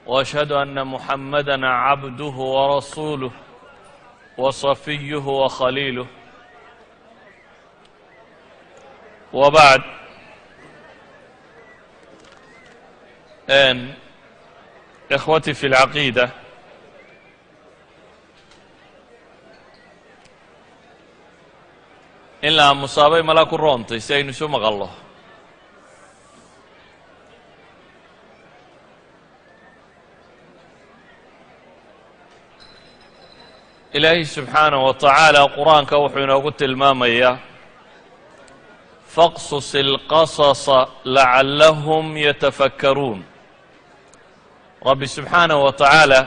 وأشهد أن محمدا عبده ورسوله وصفيه وخليله وبعد إن إخوتي في العقيدة in la aamusaabay malaa ku roontay si aynu isu maqallo. Ilaahay subxaanaه wa tacaala qur-aanka wuxuu inoogu tilmaamayaa faqsus اlqasasa lacallahum yatafakkaruun. Rabbi subxaanaه wa tacaala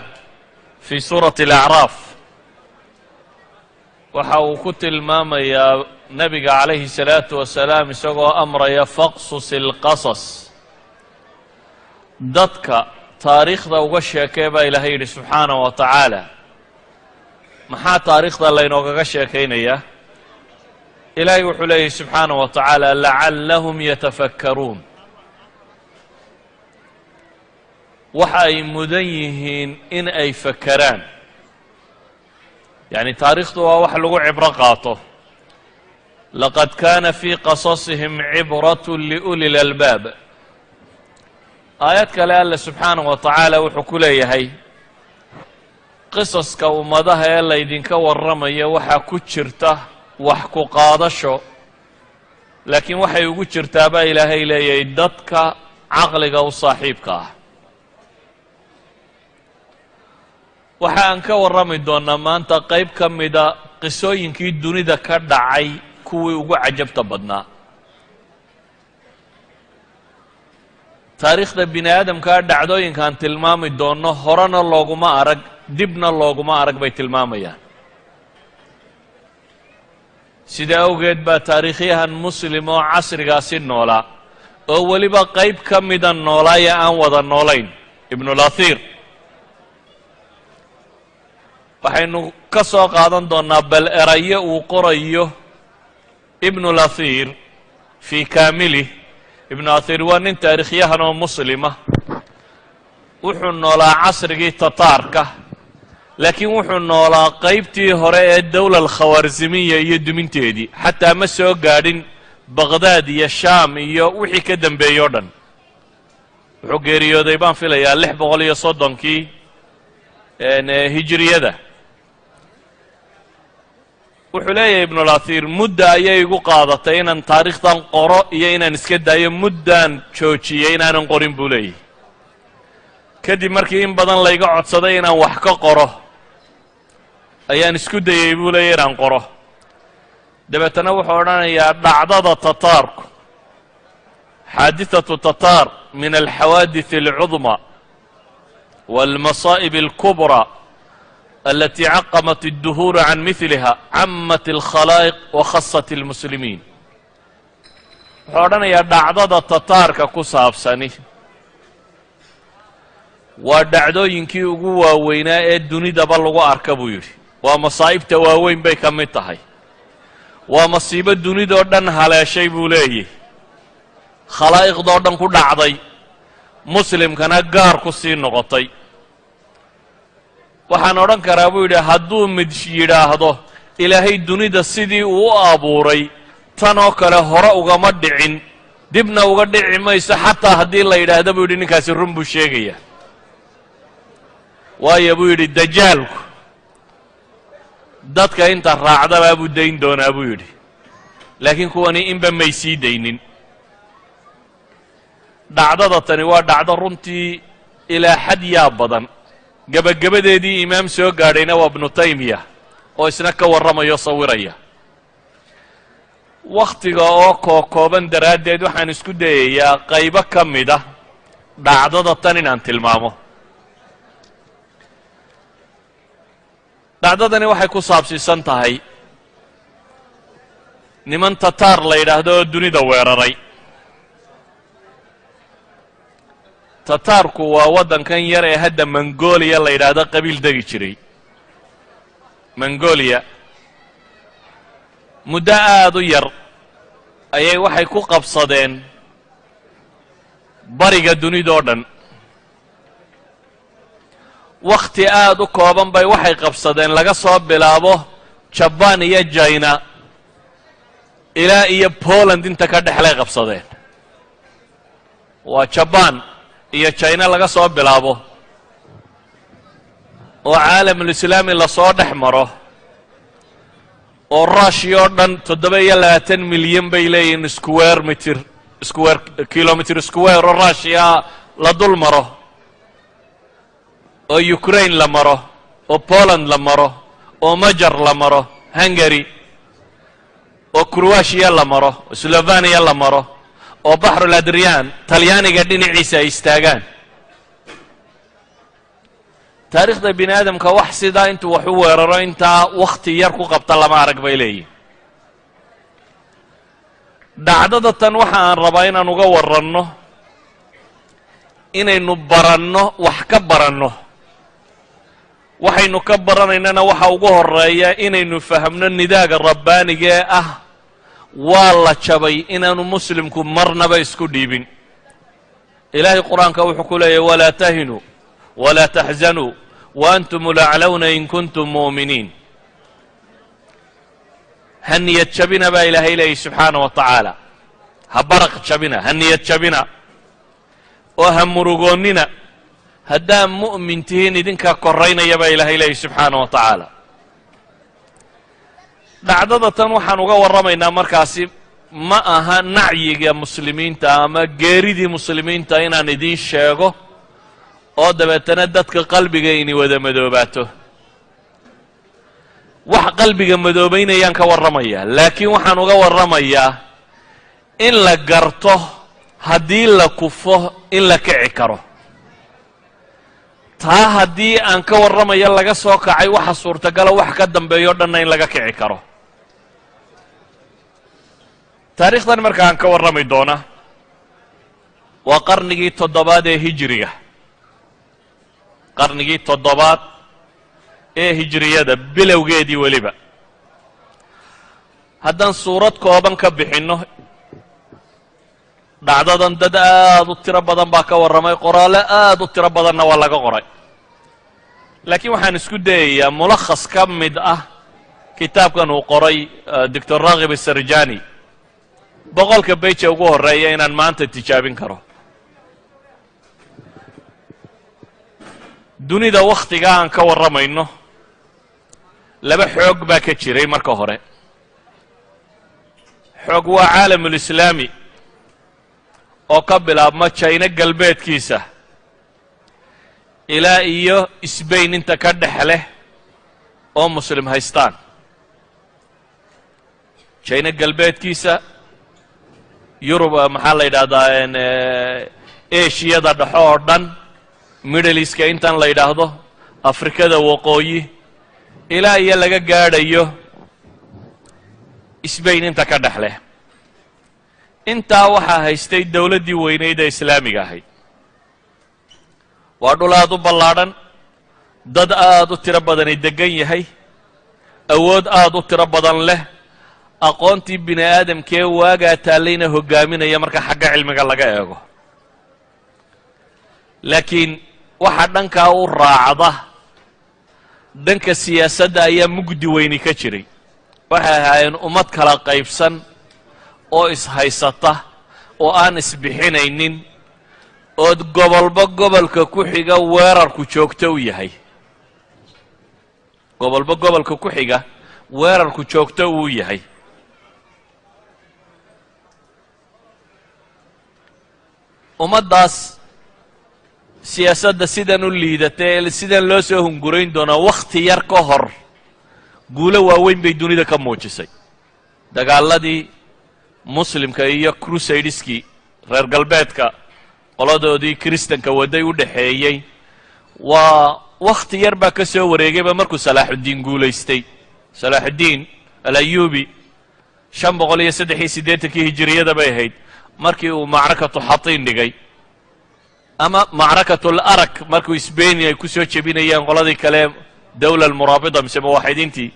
fii suurati اlacraaf waxa uu ku tilmaamayaa nebiga calayhi salaatu wasalaam isagoo amraya faqsus ilqasas, dadka taariikhda uga sheekee baa ilaahay yidhi subxaanaه wa tacaala. Maxaa taariikhda laynoogaga sheekaynayaa? Ilaahay wuxuu leeyahy subxaanaه wa tacaala lacallahum yatafakkaruun, waxa ay mudan yihiin in ay fakeraan. Yacni taariikhdu waa wax lagu cibro qaato. Laqad kaana fii qasasihim cibrat liuli lalbaab. Aayad kale alle subxaanaه wa tacaala wuxuu ku leeyahay qisaska ummadaha ee laydinka warramaya waxaa ku jirta wax ku qaadasho, laakiin waxay ugu jirtaa baa ilaahay leeyahay dadka caqliga u saaxiibka ah. Waxa aan ka warrami doonnaa maanta qayb ka mida qisooyinkii dunida ka dhacay kuwii ugu cajabta badnaa. Taariikhda bini aadamkaa dhacdooyinkaan tilmaami doonno horena looguma arag, dibna looguma arag bay tilmaamayaan. Sida awgeed baa taariikhyahan muslim oo casrigaasi noolaa oo weliba qayb ka mida noolaaya aan wada noolayn, Ibnulathiir, waxaynu ka soo qaadan doonnaa bal erayo uu qorayo Ibnulathiir fii kaamilih. Ibnu Athiir waa nin taariikhyahan oo muslima, wuxuu noolaa casrigii Tataarka, laakiin wuxuu noolaa qaybtii hore ee dowla alkhawaarzimiya iyo duminteedii, xataa ma soo gaadhin Baqhdaad iyo Shaam iyo wixii ka dambeeyey o dhan. Wuxuu geeriyooday baan filayaa 630-kii hijiriyada. Wuxuu leeyahay Ibnulathiir mudda ayay igu qaadatay inaan taariikhdan qoro iyo inaan iska daayo, muddaan joojiyey inaanan qorin buu leeyahy. Kadib markii in badan layga codsaday inaan wax ka qoro ayaan isku dayey buu leeyahy inaan qoro. Dabeetana wuxuu odhanayaa dhacdada Tataarku, xaadithatu Tataar min alxawaadith alcudma waalmasaa'ib alkubraa alati caqamat adduhuura can midliha camat alkhalaa'iq wa khasat almuslimiin. Wuxuu odhanayaa dhacdada Tataarka ku saabsani waa dhacdooyinkii ugu waaweynaa ee dunidaba lagu arka buu yidhi. Waa masaa'ibta waaweyn bay ka mid tahay, waa masiibo dunidoo dhan haleeshay buu leeyahy, khalaa'iqdoo dhan ku dhacday, muslimkana gaar ku sii noqotay. Waxaan odhan karaa buu yidhi hadduu mid yidhaahdo ilaahay dunida sidii uu u abuuray tan oo kale hore ugama dhicin, dibna uga dhici mayso, xataa haddii la yidhaahdo buu yidhi ninkaasi run buu sheegaya. Waayo buu yidhi dajaalku dadka inta raacdabaa buu dayn doonaa buu yidhi, laakiin kuwani inba may sii daynin. Dhacdada tani waa dhacdo runtii ilaa xad yaa badan. Gebagabadeedii imaam soo gaadhayna waa Ibnu Taymiya oo isna ka warramayo sawiraya. Wakhtiga oo kookooban daraaddeed waxaan isku dayayaa qaybo ka mid ah dhacdada tan inaan tilmaamo. Dhacdadani waxay ku saabsiisan tahay niman Tataar la yidhaahdo oo dunida weeraray. Tataarku waa waddankan yar ee hadda Mongolia la yidhaahdo qabiil degi jiray. Mongolia muddo aada u yar ayay waxay ku qabsadeen bariga dunidoo dhan. Wakhti aad u kooban bay waxay qabsadeen, laga soo bilaabo Jabaan iyo Jina ilaa iyo Poland inta ka dhexlay qabsadeen. Waa Jabaan iyo Jina laga soo bilaabo oo caalamulislaami lasoo dhex maro, oo Rushiya oo dhan 27 milyan bay leeyihiin square meter, square kilometer square oo Rushiya la dul maro, oo Ukraine la maro, oo Poland la maro, oo Majar la maro, Hungary, oo Croatia la maro, oo Slovenia la maro, oo Baxrul Adrian Talyaaniga dhinaciisa ay istaagaan. Taariikhda bini aadamka wax sidaa intuu wax u weeraro intaa wakhti yar ku qabta lama arag, bay leeyihin. Dhacdada tan waxa aan rabaa inaan uga warranno, inaynu baranno, wax ka baranno. Waxaynu ka baranaynana waxa ugu horeeya inaynu fahamno nidaaga rabbaaniga ee ah waa la jabay inaanu muslimku marnaba isku dhiibin. Ilaahay Qur-aanka wuxuu ku leeyahy: "ولا تهنوا ولا تحزنوا وأنتم الأعلون إن كنتم مؤمنين." Ha niyad jabina, baa Ilaahay leeyay subxaana wa tacaala. Ha baraq jabina, ha niyad jabina oo ha murugoonnina. Haddaa mu'min tihiin, idinkaa koraynaya, baa Ilaahay leeyay subxaana wa tacaala. Dhacdada tan waxaan uga warramaynaa markaasi ma aha nacyiga muslimiinta ama geeridii muslimiinta inaan idiin sheego oo dabeetana dadka qalbiga ini wada madoobaato. Wax qalbiga madoobaynayaan ka warramayaa, laakiin waxaan uga warramayaa in la garto haddii la kufo in la kici karo. Taa haddii aan ka warramayo laga soo kacay, waxa suurtagala wax ka dambeeyo dhanna in laga kici karo. Taariikhdan marka aan ka warrami doona waa qarnigii toddobaad ee hijiriga, qarnigii toddobaad ee hijiriyada bilowgeedii. Weliba haddaan suurad kooban ka bixinno dhacdadan, dad aad u tiro badan baa ka warramay, qoraallo aad u tiro badanna waa laga qoray, laakiin waxaan isku dayayaa mulakhas ka mid ah kitaabkan uu qoray Doctor Raghib Sarjani, 100-ka page ugu horreeya, inaan maanta tijaabin karo. Dunida wakhtiga aan ka warramayno laba xoog baa ka jiray. Marka hore xoog waa caalamulislaami oo ka bilaabma Jayno galbeedkiisa ilaa iyo Sbain inta ka dhex leh oo muslim haystaan. Jayno galbeedkiisa, Yurub, maxaa la yidhahdaa, Eshiyada dhexo oo dhan, Middle Eastka intan la yidhaahdo, Afrikada waqooyi, ilaa iyo laga gaadhayo Sbain inta ka dhex leh. Intaa waxaa haystay dowladdii weynayd ee islaamiga ahayd. Waa dhul aad u ballaadhan, dad aad u tiro badani deggan yahay, awood aad u tiro badan leh, aqoontii bini aadamkee waagaa taallayna hoggaaminaya marka xagga cilmiga laga eego. Laakiin waxaa dhankaa u raacda, dhanka siyaasadda ayaa mugdi weyni ka jiray. Waxay ahaayeen ummad kala qaybsan oo ishaysata oo aan isbixinaynin, ood gobolba gobolka ku xiga weerarku joogto u yahay, gobolba gobolka ku xiga weerarku joogto uu yahay. Ummaddaas siyaasadda sidan u liidatay ee sidan loo soo hungurayn doonaa, wakhti yar ka hor guulo waaweyn bay dunida ka muujisay. Dagaaladii muslimka iyo crusadeskii reer galbeedka qoladoodii kiristanka waday u dhexeeyey, waa wakhti yar baa ka soo wareegayba markuu Salaaxuddiin guulaystay. Salaaxuddiin Alayubi 583-kii hijiriyada bay ahayd markii uu macrakatu Xatiin dhigay ama macrakatul Arak, markuu Sbeni ay ku soo jebinayeen qoladii kale, dawla almuraabida mise muwaxidiintii.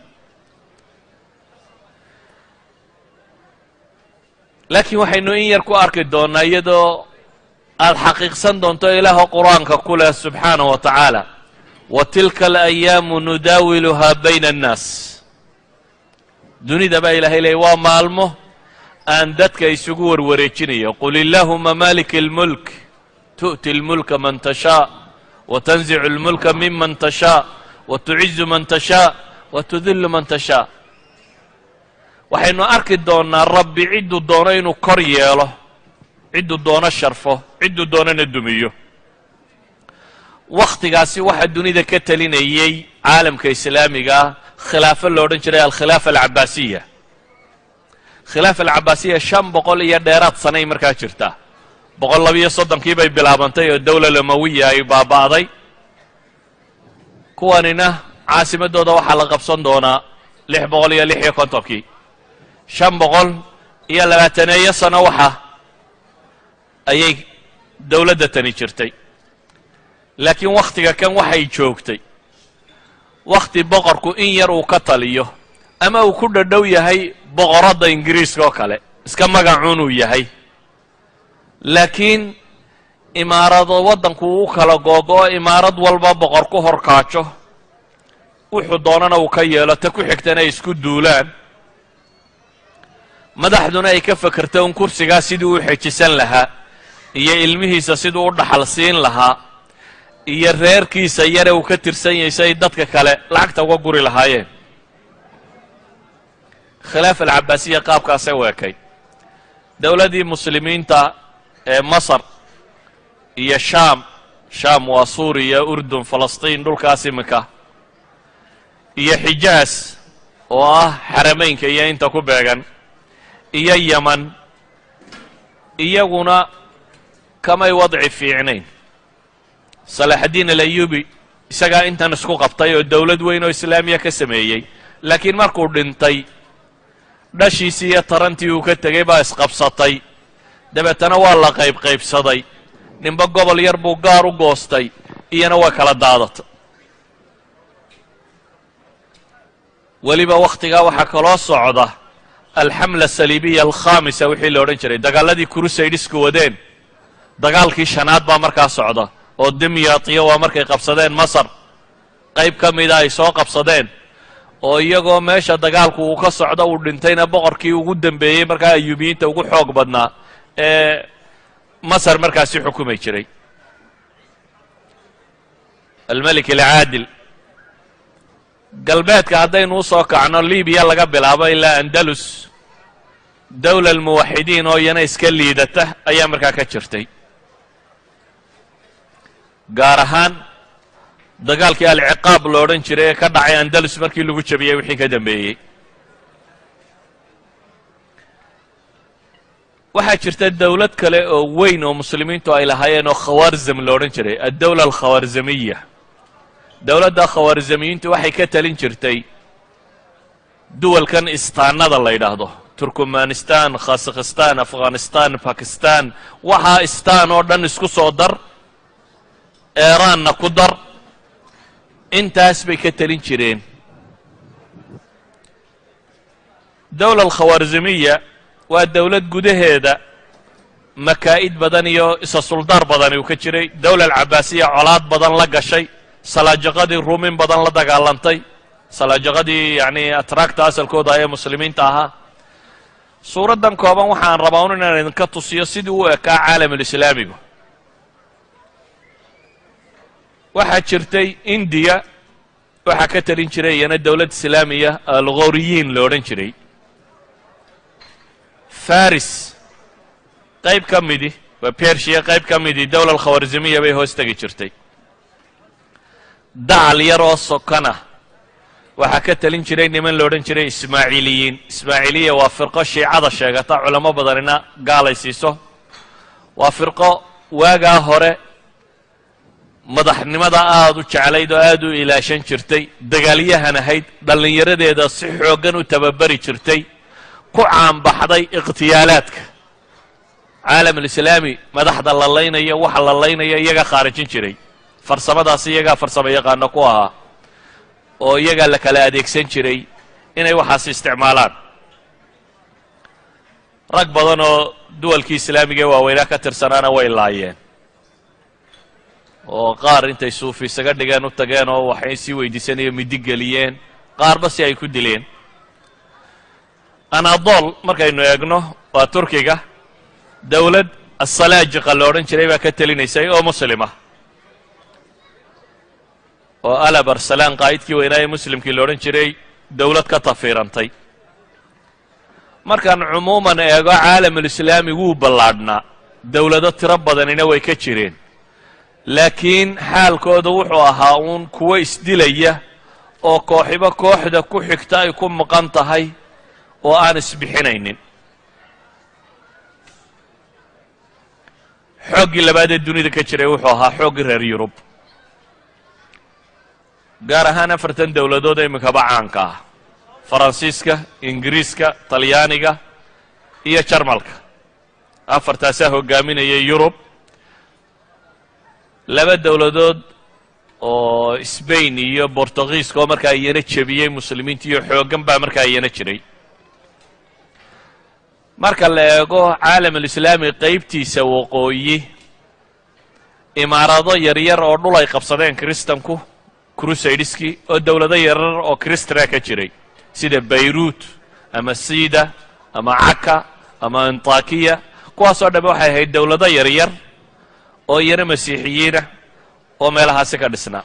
Laakiin waxaynu in yar ku arki doonnaa iyadoo aad xaqiiqsan doonto Ilaaho Qur-aanka ku leh subxaanaه wa tacaala: Wa tilka alayaamu nudaawiluhaa bayna annaas. Dunida baa Ilaahay leeyay waa maalmo aan dadka isugu warwareejinayo. Qul illaahuma maalika almulk tu'ti almulka man tashaa wa tanzicu almulka miman tashaa wa tucizu man tashaa wa tudillu man tashaa. Waxaynu arki doonnaa Rabbi cidduu doono inuu kor yeelo, cidduu doono sharfo, cidduu doonona dumiyo. Wakhtigaasi waxaa dunida ka talinayey caalamka islaamigaa khilaafo lo odhan jiray alkhilaafa alcabaasiya. Khilaafa alcabaasiya 500 iyo dheeraad sanay markaa jirtaa. 132-kii bay bilaabantay oo dawla lamawiya ay baaba'day. Kuwanina caasimadooda waxaa la qabsan doonaa 656-kii. 520 sano waxa ayay dowladda tani jirtay. Laakiin wakhtiga kan waxay joogtay wakhti boqorku in yar uu ka taliyo ama uu ku dhadhow yahay boqoradda Ingiriiska oo kale, iska magacuun uu yahay, laakiin imaarado waddanku uu kala googo-o, imaarad walba boqor ku horkaajo, wuxuu doonana uu ka yeelo, ta ku xigtana ay isku duulaan, madaxduna ay ka fekerto un kursigaa sidii u xejisan lahaa iyo ilmihiisa siduu u dhaxal siin lahaa iyo reerkiisa yare uu ka tirsan yahay si ay dadka kale lacagta uga guri lahaayeen. Khilaafa alcabaasiya qaabkaasay u ekay. Dowladdii muslimiinta ee Masar iyo Shaam, Shaam waa Suuriya, Urdun, Falastiin, dhulkaas iminka, iyo Xijaas oo ah Xarameynka iyo inta ku beegan, iyo Yeman, iyaguna kamay wadci fiicnayn. Salaaxaddiin Alayubi isagaa intan isku qabtay oo dowlad weyn oo islaamiya ka sameeyey, laakiin markuu dhintay dhashiisii iyo tarantii uu ka tegey baa isqabsatay. Dabeetana waa la qaybqaybsaday, ninba gobol yar buu gaar u goostay, iyana waa kala daadatay. Weliba wakhtigaa waxaa kaloo socda alxamla asaliibiya alkhaamisa, wixii la odhan jiray dagaaladii crusaydisku wadeen. Dagaalkii shanaad baa markaa socda oo Dimyaatiyo waa markay qabsadeen Masar, qayb ka mida ay soo qabsadeen, oo iyagoo meesha dagaalku uu ka socdo uu dhintayna boqorkii ugu dambeeyey markaa Ayuubiyiinta ugu xoog badnaa ee Masar markaasi xukumay jiray, almelik alcaadil. Galbeedka haddaynu u soo kacno, Libiya laga bilaabo ilaa Andalus, dawla almuwaxidiin oo iyana iska liidata ayaa markaa ka jirtay, gaar ahaan dagaalkii alciqaab lo odhan jiray ee ka dhacay Andalus markii lagu jabiyey wixii ka dambeeyey. Waxaa jirta dowlad kale oo weyn oo muslimiintu ay lahaayeen oo Khawaarzam lo odhan jiray, addawla alkhawaarzamiya. Dowladda khawaarzamiyiintu waxay ka talin jirtay duwalkan istaanada la yidhaahdo, Turkmanistan, Khasakhistan, Afghanistan, Bakistan, waxaa istaan oo dhan isku soo dar, Eeraanna ku dar, intaas bay ka talin jireen. Dawla alkhawaarzamiya waa dowlad gudaheeda makaa'id badan iyo isa suldaar badani uu ka jiray. Dawla alcabaasiya colaad badan la gashay, salaajaqadii Ruumin badan la dagaalantay, salaajaqadii yacni atraagta asalkooda ee muslimiinta ahaa. Suuraddan kooban waxaan rabaa un inaan idinka tusiyo sidii u ekaa caalamulislaamigu. Waxaa jirtay Indiya waxaa ka talin jiray iyana dowlad islaamiya alghoriyiin lo odhan jiray. Faris qayb ka midi waa Bershiya, qayb ka midii dawla alkhawarzamiya bay hoos tegi jirtay. Dacal yar oo sokana waxaa ka talin jiray niman lo odhan jiray Ismaaciiliyiin. Ismaaciiliya waa firqo shiicada sheegata, culamo badanina gaalay siiso. Waa firqo waagaa hore madaxnimada aada u jeclayd oo aada u ilaashan jirtay, dagaalyahan ahayd, dhallinyaradeeda si xooggan u tababari jirtay, ku caanbaxday ikhtiyaalaadka caalamulislaami, madaxda la laynayo, waxa la laynayo iyagaa khaarijin jiray. Farsamadaasi iyagaa farsamo yaqaano ku ahaa oo iyagaa la kala adeegsan jiray inay waxaas isticmaalaan. Rag badan oo duwalkii islaamiga ee waaweynaa ka tirsanaana way laayeen. Oo qaar intay suufi isaga dhigeen u tageen oo waxay sii weydiisanayo midi geliyeen, qaarba si ay ku dileen. Anadol markaynu eegno, waa Turkiga, dowlad Asalaajiqa la odhan jiray baa ka telinaysay oo muslima, oo Alab Arsalaan, qaa'idkii weynaa ee muslimkii la odhan jiray, dowlad ka tafiirantay. Markaan cumuuman eego, caalamulislaami wuu ballaadhnaa, dowlado tiro badanina way ka jireen, laakiin xaalkooda wuxuu ahaa uun kuwo isdilaya oo kooxiba kooxda ku xigta ay ku maqan tahay oo aan isbixinaynin. Xooggii labaad ee dunida ka jiray wuxuu ahaa xooggii reer Yurub, gaar ahaan afartan dowladood iminkaba caanka ah: Faransiiska, Ingiriiska, Talyaaniga iyo Jarmalka. Afartaasaa hoggaaminayay Yurub. Laba dowladood oo Sbain iyo Bortugiiska oo markaa iyana jebiyey muslimiinta iyo xooggan baa markaa iyana jiray. Marka la eego caalamulislaami qaybtiisa waqooyi, imaarado yaryar oo dhul ay qabsadeen kiristanku, crusadeski, oo dowlado yaryar oo kristana ka jiray, sida Bayruut ama Sida ama Caka ama Antakiya, kuwaasoo dhamme waxay ahayd dowlado yaryar oo iyana masiixiyiinah oo meelahaasi ka dhisnaa.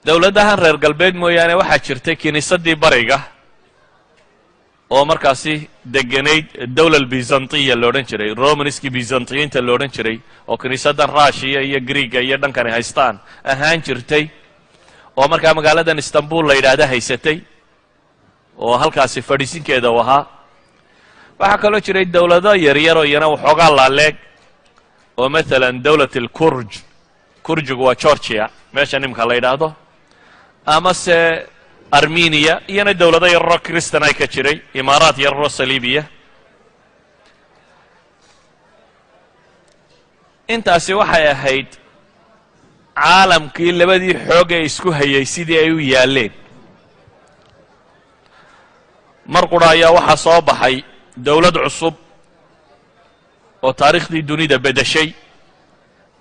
Dowladahan reer galbeed mooyaane, waxaa jirtay kiniisaddii bariga oo markaasi deganayd, dowla Byzantiya la odhan jiray, Romanskii Byzantiyiinta la odhan jiray, oo kiniisaddan Rushiya iyo Greega iyo dhankani haystaan ahaan jirtay, oo markaa magaaladan Istanbul la yidhaahda haysatay oo halkaasi fadhiisinkeeda u ahaa. Waxaa kaloo jiray dowlado yaryar oo iyana waxoogaa laaleeg, oo maalan dowlat alkurj, kurjigu waa Georgia meeshan imika la yidhaahdo, amase Armeniya, iyana dowlado yararoo kristan ay ka jiray, imaaraat yararoo saliibiya. Intaasi waxay ahayd caalamkii labadii xoog ee isku hayay sidii ay u yaaleen. Mar qura ayaa waxaa soo baxay dowlad cusub oo taariikhdii dunida beddeshay,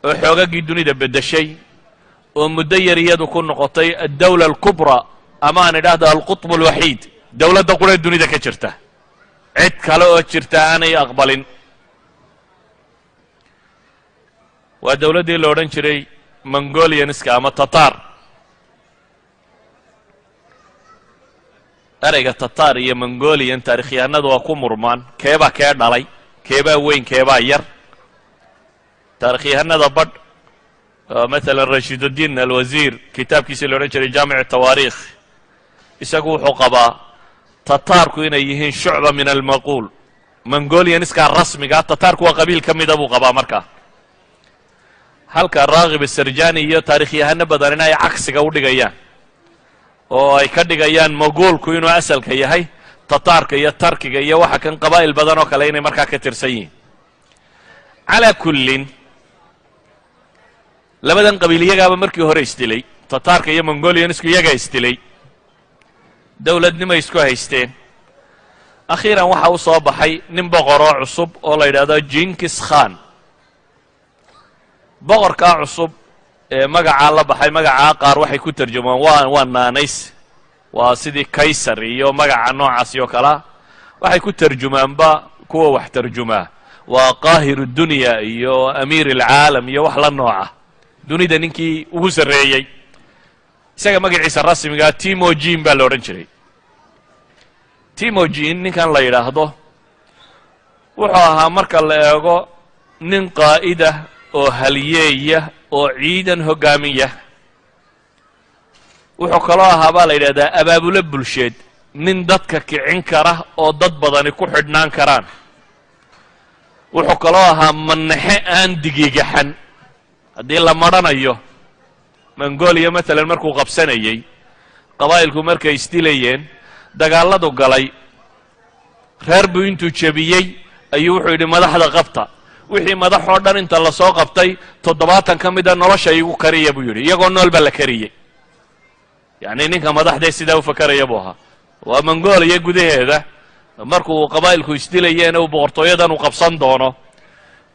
oo xoogaggii dunida beddeshay, oo muddo yar iyadu ku noqotay addawla alkubra, ama aan idhaahdo alqutb alwaxiid, dowladda quree dunida ka jirta, cid kale oo jirta aanay aqbalin. Waa dowladdii la odhan jiray Mongolianska ama Tatar. Ereyga Tatar iyo Mongolian taarikhyahanadu waa ku murmaan, keebaa kee dhalay, keebaa weyn, keebaa yar. Taarikhyahanada badh, maalan Rashiiduddin Alwasiir, kitaabkiisii la odhan jiray Jaamic Tawaariikh, isagu wuxuu qabaa Tataarku inay yihiin shucba min almaquul, Mongolianiskaa rasmigaa, Tataarku waa qabiil ka mida buu qabaa. Markaa halka Raakib Asarjani iyo taarikhyahano badanina ay cagsiga u dhigayaan oo ay ka dhigayaan mogoolku inuu asalka yahay, Tataarka iyo Tarkiga iyo waxa kan qabaa'il badan oo kale inay markaa ka tirsan yihiin. Calaa kullin, labadan qabiil iyagaaba markii hore isdilay, Tataarka iyo Mongolianisku iyagaa isdilay, dowladnimay isku haysteen. Akhiiran waxa u soo baxay nin boqoroo cusub oo la yidhaahdo Jinkis Khan. Boqorkaa cusub ee magacaa la baxay, magacaa qaar waxay ku tarjumaan waa naanays, waa sidii Kaysar iyo magaca noocaasi oo kalea, waxay ku tarjumaanba kuwa wax tarjumaa waa qaahiru dunya iyo amiir alcaalam iyo wax la nooca, dunida ninkii ugu sarreeyey. Isaga magaciisa rasmigaa Timojin baa la odhan jiray. Timojin ninkan la yidhaahdo wuxuu ahaa, marka la eego, nin qaa'ida oo halyeeya oo ciidan hoggaamiya. Wuxuu kaloo ahaa baa la yidhahdaa abaabulo bulsheed, nin dadka kicin kara oo dad badani ku xidhnaan karaan. Wuxuu kaloo ahaa manaxe aan digigaxan haddii la madhanayo. Mongolia maalan markuu qabsanayey, qabaa'ilku markay isdilayeen, dagaalladu galay, reer buu intuu jebiyey ayuu wuxuu yidhi: "Madaxda qabta." Wixii madax oo dhan inta lasoo qabtay, 70 ka mida "Nolosha igu kariya," buu yidhi. Iyagoo nool baa la kariyey. Yacni ninka madaxdee sidaa u fakaraya buu ahaa. Waa Mongolia gudaheeda markuu qabaa'ilku isdilayeena uu boqortooyadan uu qabsan doono.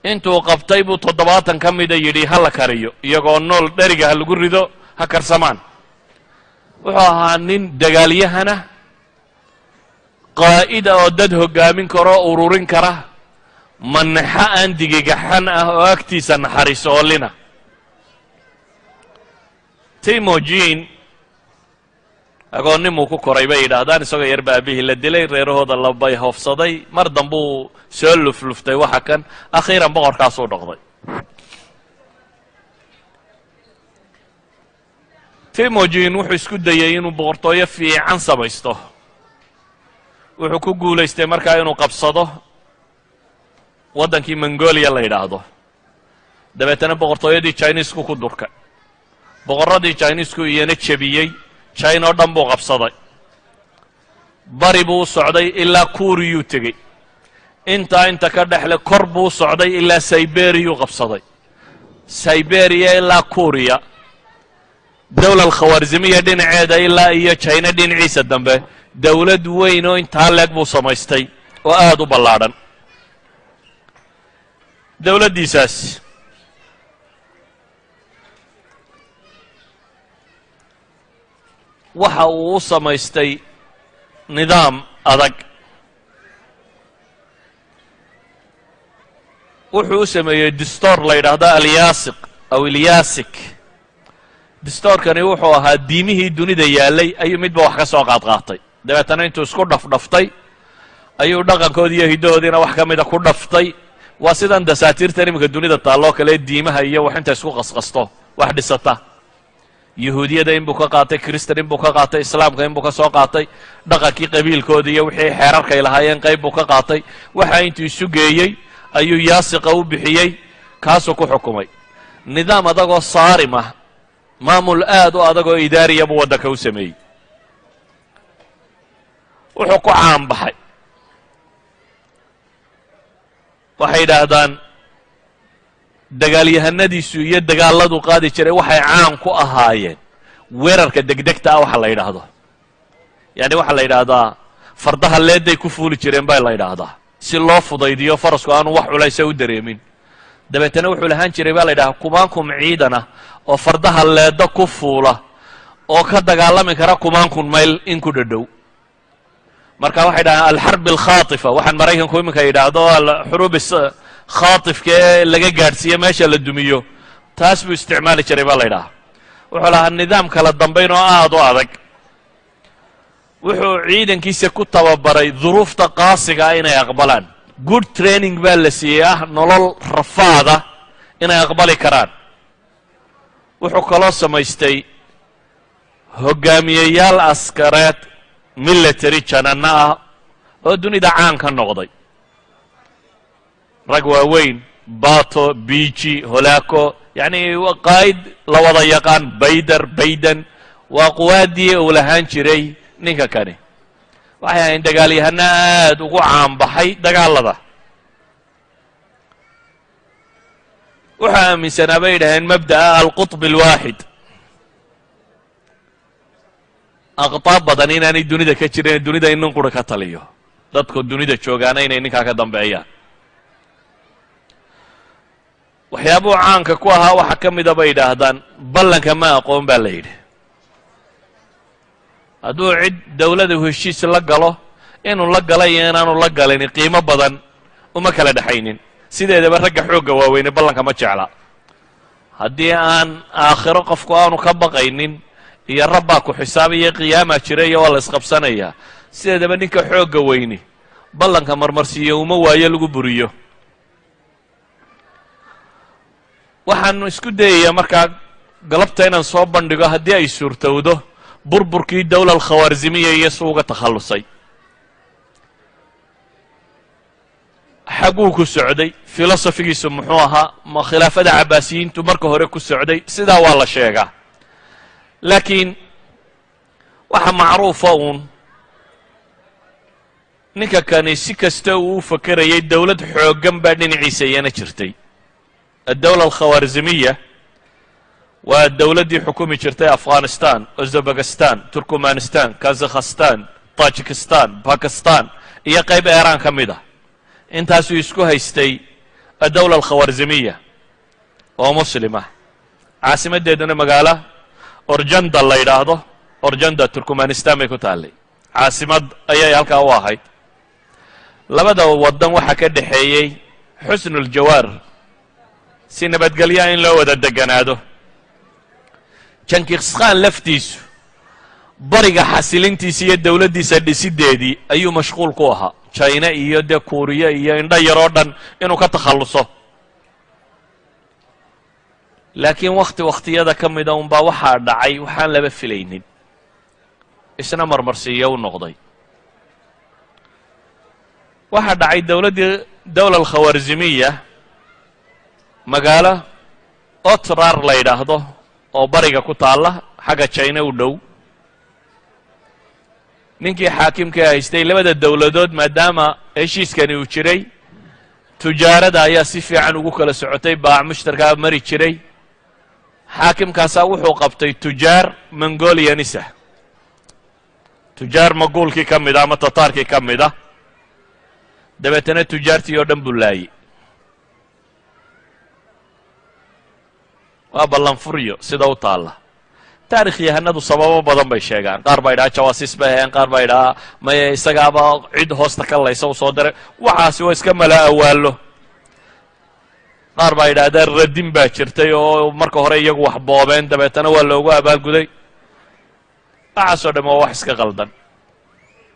Intuu qabtay buu 70 ka mida yidhi ha la kariyo, iyagoo nool dheriga ha lagu rido, ha karsamaan. Wuxuu ahaa nin dagaalyahana, qaa'ida oo dad hoggaamin karo, ururin kara, manaxo aan digigaxan ah oo agtiisa naxariis oolina. Timojin agoonnimuu ku koray bay yidhaahdaan. Isagoo yar ba aabihii la dilay, reerahooda labay hoofsaday. Mar dambuu soo lufluftay waxa kan, akhiiran boqorkaasuu noqday. Timojin wuxuu isku dayey inuu boqortooyo fiican samaysto. Wuxuu ku guulaystay markaa inuu qabsado waddankii Mongolia la yidhaahdo. Dabeetana boqortooyadii Chinisku ku durkay, boqorradii Chinisku iyana jebiyey. China oo dhan buu qabsaday. Bari buu u socday, ilaa Kuuriyuu tegey. Intaa inta ka dhexle kor buu u socday, ilaa Siberiyuu qabsaday. Siberia ilaa Kuuriya, dawla alkhawaarzimiya dhinaceeda ilaa iyo China dhinaciisa dambe, dawlad weyn oo intaa leeg buu samaystay oo aada u ballaadhan. Dawladdiisaas waxa uu u samaystay nidaam adag. Wuxuu u sameeyey distoor la yidhaahdo Alyaasiq aw Ilyasik. Distoorkani wuxuu ahaa diimihii dunida yaallay ayuu midba wax ka soo qaadqaatay. Dabeetana intuu isku dhafdhaftay ayuu dhaqankoodii iyo hiddahoodiina wax ka mida ku dhaftay. Waa sidan dasaatiirtan iminka dunida taalloo kale, diimaha iyo wax inta isku qasqasto wax dhisata. Yahuudiyada inbuu ka qaatay, Kristan inbuu ka qaatay, Islaamka inbuu ka soo qaatay, dhaqankii qabiilkooda iyo wixii xeerarkay lahaayeen qayb buu ka qaatay. Waxa intuu isu geeyey ayuu Yaasiqa u bixiyey, kaasuu ku xukumay. Nidaam adagoo saarim ah, maamul aad u adag oo idaariya buu waddanka u sameeyey. Wuxuu ku caanbaxay, waxay yidhaahdaan, dagaalyahanadiisu iyo dagaaladu qaadi jiray waxay caan ku ahaayeen weerarka degdegta ah. Waxa la yidhaahdo, yani waxaa la yidhaahdaa, fardaha leeday ku fuuli jireen baa la yidhaahdaa, si loo fudaydiyo farasku aanu wax culaysa u dareemin. Dabeetana wuxuu lahaan jiray, baa la yidhahdaa, kumaankum ciidan ah oo fardaha leedda ku fuula oo ka dagaalami kara kumaankun mayl in ku dhadhow. Marka waxay dhahaan alxarb alkhaatifa, waxaan Maraykanku iminka yidhaahdo alxuruub khaatifka ee laga gaadhsiiyo meesha la dumiyo, taas buu isticmaali jiray baa la yidhaha. Wuxuu lahaa nidaam kala dambayn oo aada u adag. Wuxuu ciidankiisa ku tababaray duruufta qaasiga ah inay aqbalaan. Good training baa la siiyey ah nolol rafaada inay aqbali karaan. Wuxuu kaloo samaystay hogaamiyeyaal askareed, military jananno ah oo dunida caan ka noqday, rag waaweyn, Bato, Biji, Holaco, yacni qaa'id la wada yaqaan, Bayder, Bayden, waa quwaadii uu lahaan jiray ninka kani. Waxay ahayn dagaalyahano aad ugu caanbaxay dagaalada. Wuxuu aaminsanaa, bay yidhaaheen, mabda'a alqutb alwaaxid, aqtaab badan inaanay dunida ka jirin, dunida in nin qura ka taliyo, dadku dunida joogaana inay ninkaa ka dambeeyaan. Waxyaabuhu caanka ku ahaa waxaa ka mida, bay yidhaahdaan, ballanka ma aqoon baa la yidhi. Hadduu cid dawladu heshiis la galo, inuu la gala iyo inaanu la galin qiimo badan uma kala dhexaynin. Sideedaba ragga xoogga waaweyne ballanka ma jecla. Haddii aan aakhiro qofku aanu ka baqaynin iyo rabbaa ku xisaabaya, qiyaamaa jira iyo waa la isqabsanayaa, sideedaba ninka xoogga weyni ballanka marmarsiiyo uma waayo lagu buriyo. Waxaan isku dayayaa markaa galabta inaan soo bandhigo, haddii ay suurtowdo, burburkii dawla alkhawaarzimiya iyo su uga takhallusay, xaguu ku socday, filosofigiisu muxuu ahaa, ma khilaafada Cabaasiyiintu marka hore ku socday. Sidaa waa la sheegaa, laakiin waxa macruufa uun ninka kani si kasta uu u fakerayay, dowlad xooggan baa dhinaciisa iyana jirtay. Addawla alkhawaarzimiya waa dowladdii xukumi jirtay Afghanistan, Uzbekistan, Turkmanistan, Kazakhstan, Tajikistan, Bakistan iyo qayb Eeraan ka mid ah. Intaasuu isku haystay Addawla alkhawarzimiya oo muslima, caasimaddeeduna magaalo Orjanda la yidhaahdo. Orjanda Turkmanistan bay ku taallay, caasimad ayay halkaa u ahayd. Labada waddan waxaa ka dhexeeyey xusnuljawaar, si nabadgelyaa in loo wada deganaado. Jankiskhan laftiisu bariga xasilintiisa iyo dowladdiisa dhisiddeedii ayuu mashquul ku ahaa, Jina iyo dee Kuuriya iyo indho yaroo dhan inuu ka takhalluso. Laakiin wakhti wakhtiyada ka mida unbaa waxaa dhacay waxaan laba filaynin, isna marmarsiiyo u noqday. Waxaa dhacay dowladdii dowla alkhawarzimiya magaalo Otrar la yidhaahdo oo bariga ku taalla, xagga Jina u dhow. Ninkii xaakimka haystay labada dowladood, maadaama heshiiskani uu jiray, tujaarada ayaa si fiican ugu kala socotay, baac mushtarkaa mari jiray. Xaakimkaasaa wuxuu qabtay tujaar Mongolianisa, tujaar maguulkii ka mid a ama Tataarkii ka mid ah. Dabeetana tujaartii oo dhan buu laayey. Waa ballanfuryo sida u taalla. Taarikh yahanadu sababo badan bay sheegaan. Qaar baa idhaha jawaasiis bay aheen, qaar baa idhahaa maya, isagaaba cid hoosta ka laysa u soo diray. Waxaasi waa iska mala awaallo. Qaar baa yidhahdaan radin baa jirtay oo marka hore iyagu wax boobeen, dabeetana waa loogu abaalguday. Waxaasoo dham waa wax iska qaldan.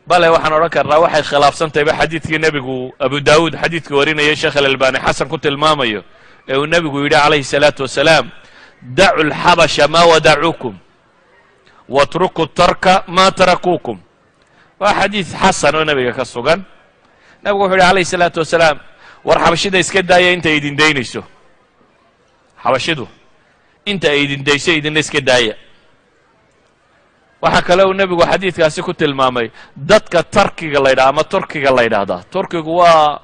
Bale waxaan odhan karnaa waxay khilaafsan tahayba xadiidkii nebigu, Abu Daawuud xadiidka warinayay, Sheekh Alalbani xasan ku tilmaamayo, ee uu nebigu yidhi calayhi salaatu wasalaam: dacu lxabasha maa wadacuukum watruku tarka maa tarakuukum. Waa xadiid xasan oo nebiga ka sugan. Nebigu wuxu yidhi calayhi salaatu wasalaam: war xabashida iska daaya inta idin daynayso, xabashidu inta ay idin dayso idinna iska daaya. Waxaa kale uu nebigu xadiidkaasi ku tilmaamay dadka Tarkiga la ydhaha ama Turkiga la yidhaahdaa. Turkigu waa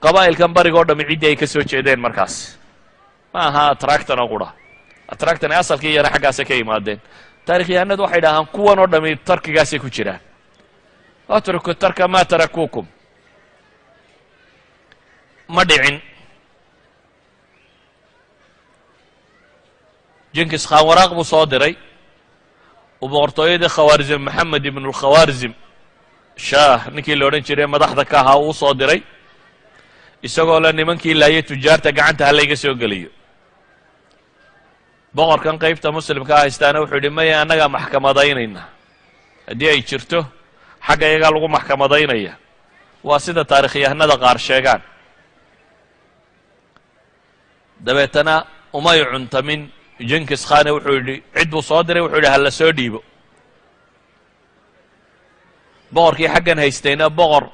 qabaa'ilkan bariga o dhami ciddii ay ka soo jeedeen markaas, ma aha atractan oo qura. Atractan asalkii iyana xaggaasay ka yimaadeen. Taarikhyahanadu waxay dhahaan kuwan oo dhami tarkigaasay ku jiraan. Atruku tarka maa tarakuukum. Ma dhicin. Jinkis Khan waraaq buu soo diray uu boqortooyadii Khawaarzim, Maxamed ibnulkhawarzim Shaah ninkii la odhan jiray madaxda ka ahaa, uu soo diray isagoo le nimankii laayay tujaarta gacanta ha layga soo geliyo. Boqorkan qaybta muslimkaa haystaana wuxuu yidhi: maya, annagaa maxkamadaynayna, haddii ay jirto xagga iyagaa lagu maxkamadaynaya. Waa sida taarikhyahanada qaar sheegaan. Dabeetana umay cuntamin Jinkis Khane, wuxuu yidhi cid buu soo diray, wuxuu yidhi hala soo dhiibo. Boqorkii xaggan haystayna boqor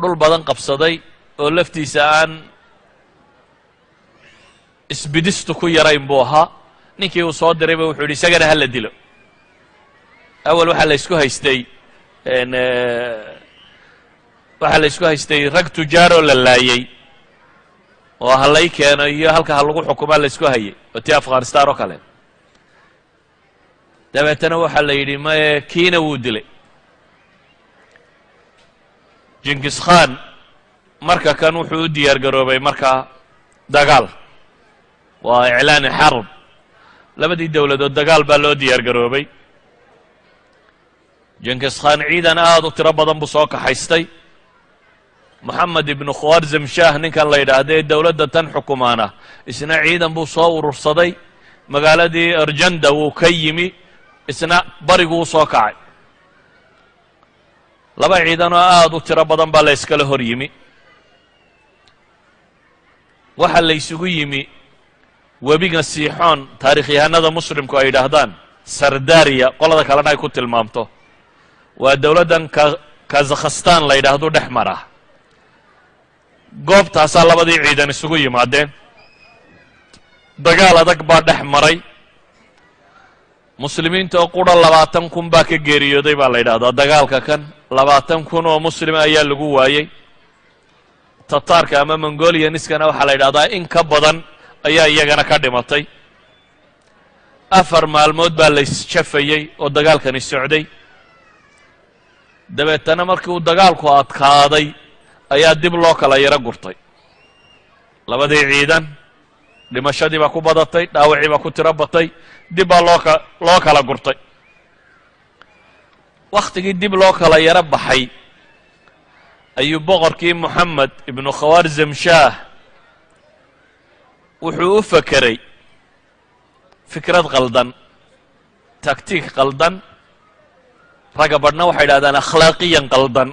dhul badan qabsaday oo laftiisa aan isbidistu ku yarayn buu ahaa. Ninkii uu soo dirayba wuxuu yidhi isagana hala dilo. Awal waxaa la isku haystay rag tujaaroo la laayey oo halay keeno iyo halka ha lagu xukumaa la isku hayay, oo tii Afghanistan oo kale. Dabeetana waxaa la yidhi maye, kiina wuu dilay Jinkis Khan. Marka kan wuxuu u diyaar garoobay markaa dagaal, waa iclaani xarb. Labadii dowladood dagaal baa loo diyaar garoobay. Jinkis Khan ciidan aad u tiro badan buu soo kaxaystay. Moxamed ibnu Khwarzam Shah ninkan la yidhaahda ee dowladda tan xukumaana isna ciidan buu soo urursaday. Magaaladii Arjanda wuu ka yimi, isna bariguu u soo kacay. Laba ciidan oo aad u tiro badan baa la yskala hor yimi. Waxaa la ysugu yimi webiga Siixoon, taarikhyahanada muslimku ay yidhaahdaan Sardariya, qolada kalena ay ku tilmaamto. Waa dowladdan Kazakhstan la yidhaahdo dhex mara. Goobtaasaa labadii ciidan isugu yimaadeen. Dagaal adag baa dhex maray. Muslimiinta oo qura 20,000 baa ka geeriyooday baa la yidhahdaa. Dagaalka kan 20,000 oo muslima ayaa lagu waayey. Tataarka ama Mongolianiskana waxaa la yidhahdaa in ka badan ayaa iyagana ka dhimatay. 4 maalmood baa la isjafayey oo dagaalkani socday. Dabeetana markii uu dagaalku adkaaday ayaa dib loo kala yaro gurtay. Labadii ciidan dhimashadii baa ku badatay, dhaawacii baa ku tiro batay, dib baa loo kala gurtay. Wakhtigii dib loo kala yaro baxay ayuu boqorkii Moxamed ibnu Khawaarzam Shaah wuxuu u fakeray fikrad qaldan, taktiik qaldan, ragga badhna waxay idhahdaan akhlaaqiyan qaldan,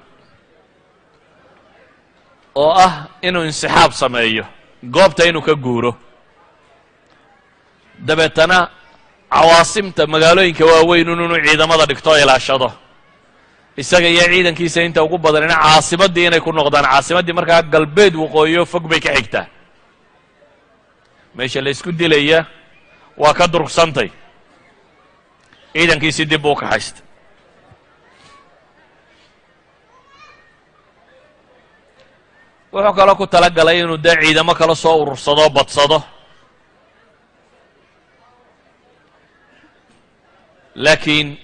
oo ah inuu insixaab sameeyo, goobta inuu ka guuro, dabeetana cawaasimta magaalooyinka waaweyn inuu ciidamada dhigto, ilaashado isaga iyo ciidankiisa inta ugu badanina caasimaddii inay ku noqdaan. Caasimaddii markaa galbeed waqooyiyo fog bay ka xigtaa, meesha la isku dilaya waa ka durgsantay. Ciidankiisii dib buu kaxaystay. Wuxuu kaloo ku tala galay inuu dee ciidamo kala soo urursado, badsado, laakiin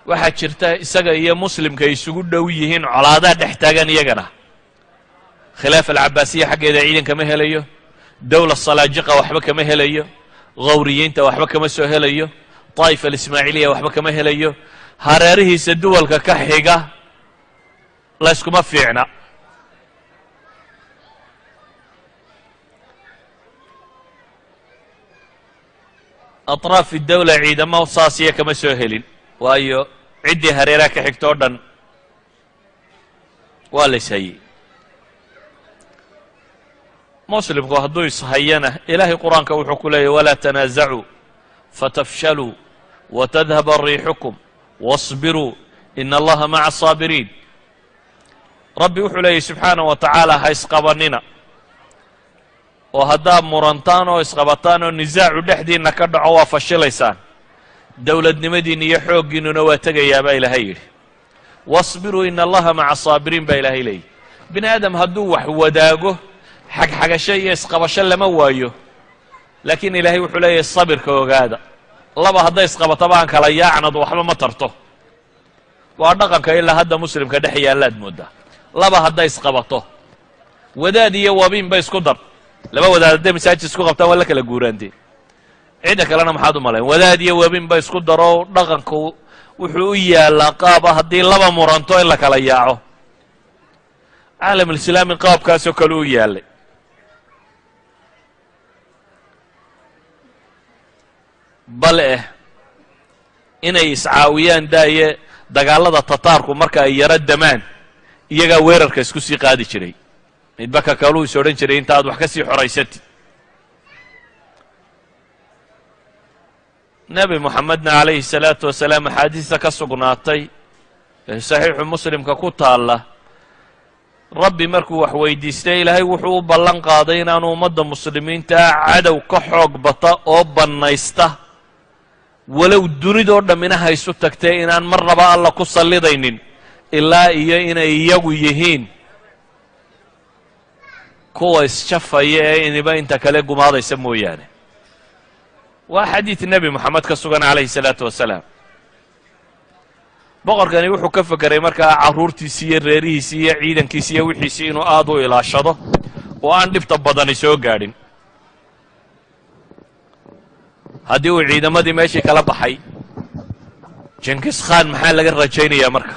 waxaa jirta isaga iyo muslimka ay isugu dhow yihiin colaadaa dhex taagan iyagana. Khilaafa alcabaasiya xaggeeda ciidan kama helayo, dowla salaajiqa waxba kama helayo, khawriyiinta waxba kama soo helayo, daa'ifa alismaaciiliya waxba kama helayo, hareerihiisa duwalka ka xiga layskuma fiicna. Atraafi dawla ciidamo saasiya kama soo helin, waayo ciddii hareeraha ka xigta o dhan waa la ishayey. Muslimku hadduu ishayana, Ilaahay Qur-aanka wuxuu ku leeyahy: "Walaa tanaasacuu fatafshaluu watadhaba riixukum wasbiruu ina Allaha maca asaabiriin." Rabbi wuxuu leeyahy subxaanaه wa tacaala: ha isqabanina, oo haddaad murantaan oo isqabataan oo nisaacu dhexdiinna ka dhaco, waa fashilaysaan, dowladnimadiinna iyo xooggiinnuna waa tegayaa, baa Ilaahay yidhi. "Wasbiruu ina Allaha maca asaabiriin" baa Ilaahay leeyahy. Bini aadam hadduu wax wadaago, xagxagasho iyo isqabasho lama waayo, laakiin Ilaahay wuxuu leeyahay: sabirka ogaada. Laba hadday isqabataba aan kala yaacnad waxba ma tarto. Waa dhaqanka ilaa hadda muslimka dhex yaallaad moodaa. Laba hadday isqabato, wadaad iyo wabiinba isku dar, laba wadaad hadday masaajid isku qabtaan waa la kala guuraantee, cidda kalena maxaad u malayn? Wadaad iyo wabiinba isku daro, dhaqanku wuxuu u yaallaa qaaba haddii laba muranto in la kala yaaco. Caalamulislaami qaabkaasoo kale u yaallay. Bal eh inay iscaawiyaan daaye, dagaalada Tataarku marka ay yaro damaan, iyagaa weerarka isku sii qaadi jiray, midba ka kaluu is odhan jiray inta aad wax ka sii xoraysatid. Nebi Moxamedna calayhi salaatu wasalaam axaadiista ka sugnaatay ee Saxiixu Muslimka ku taalla, Rabbi markuu wax weydiistay, Ilaahay wuxuu u ballan qaaday inaanu ummadda muslimiintaa cadow ka xoog bata oo bannaysta, walow dunidoo dhammina haysu tagtee, inaan marnaba Alla ku sallidaynin ilaa iyo inay iyagu yihiin kuwa isjafaya ee iniba inta kale gumaadaysa mooyaane. Waa xadiid Nebi Moxamed ka sugan calayhi salaatu wasalaam. Boqorkani wuxuu ka fekeray markaa carruurtiisii iyo reerihiisii iyo ciidankiisi iyo wixiisii inuu aad u ilaashado oo aan dhibta badani soo gaadhin. Haddii uu ciidamadii meeshii kala baxay Jinkis Khan, maxaa laga rajaynayaa marka?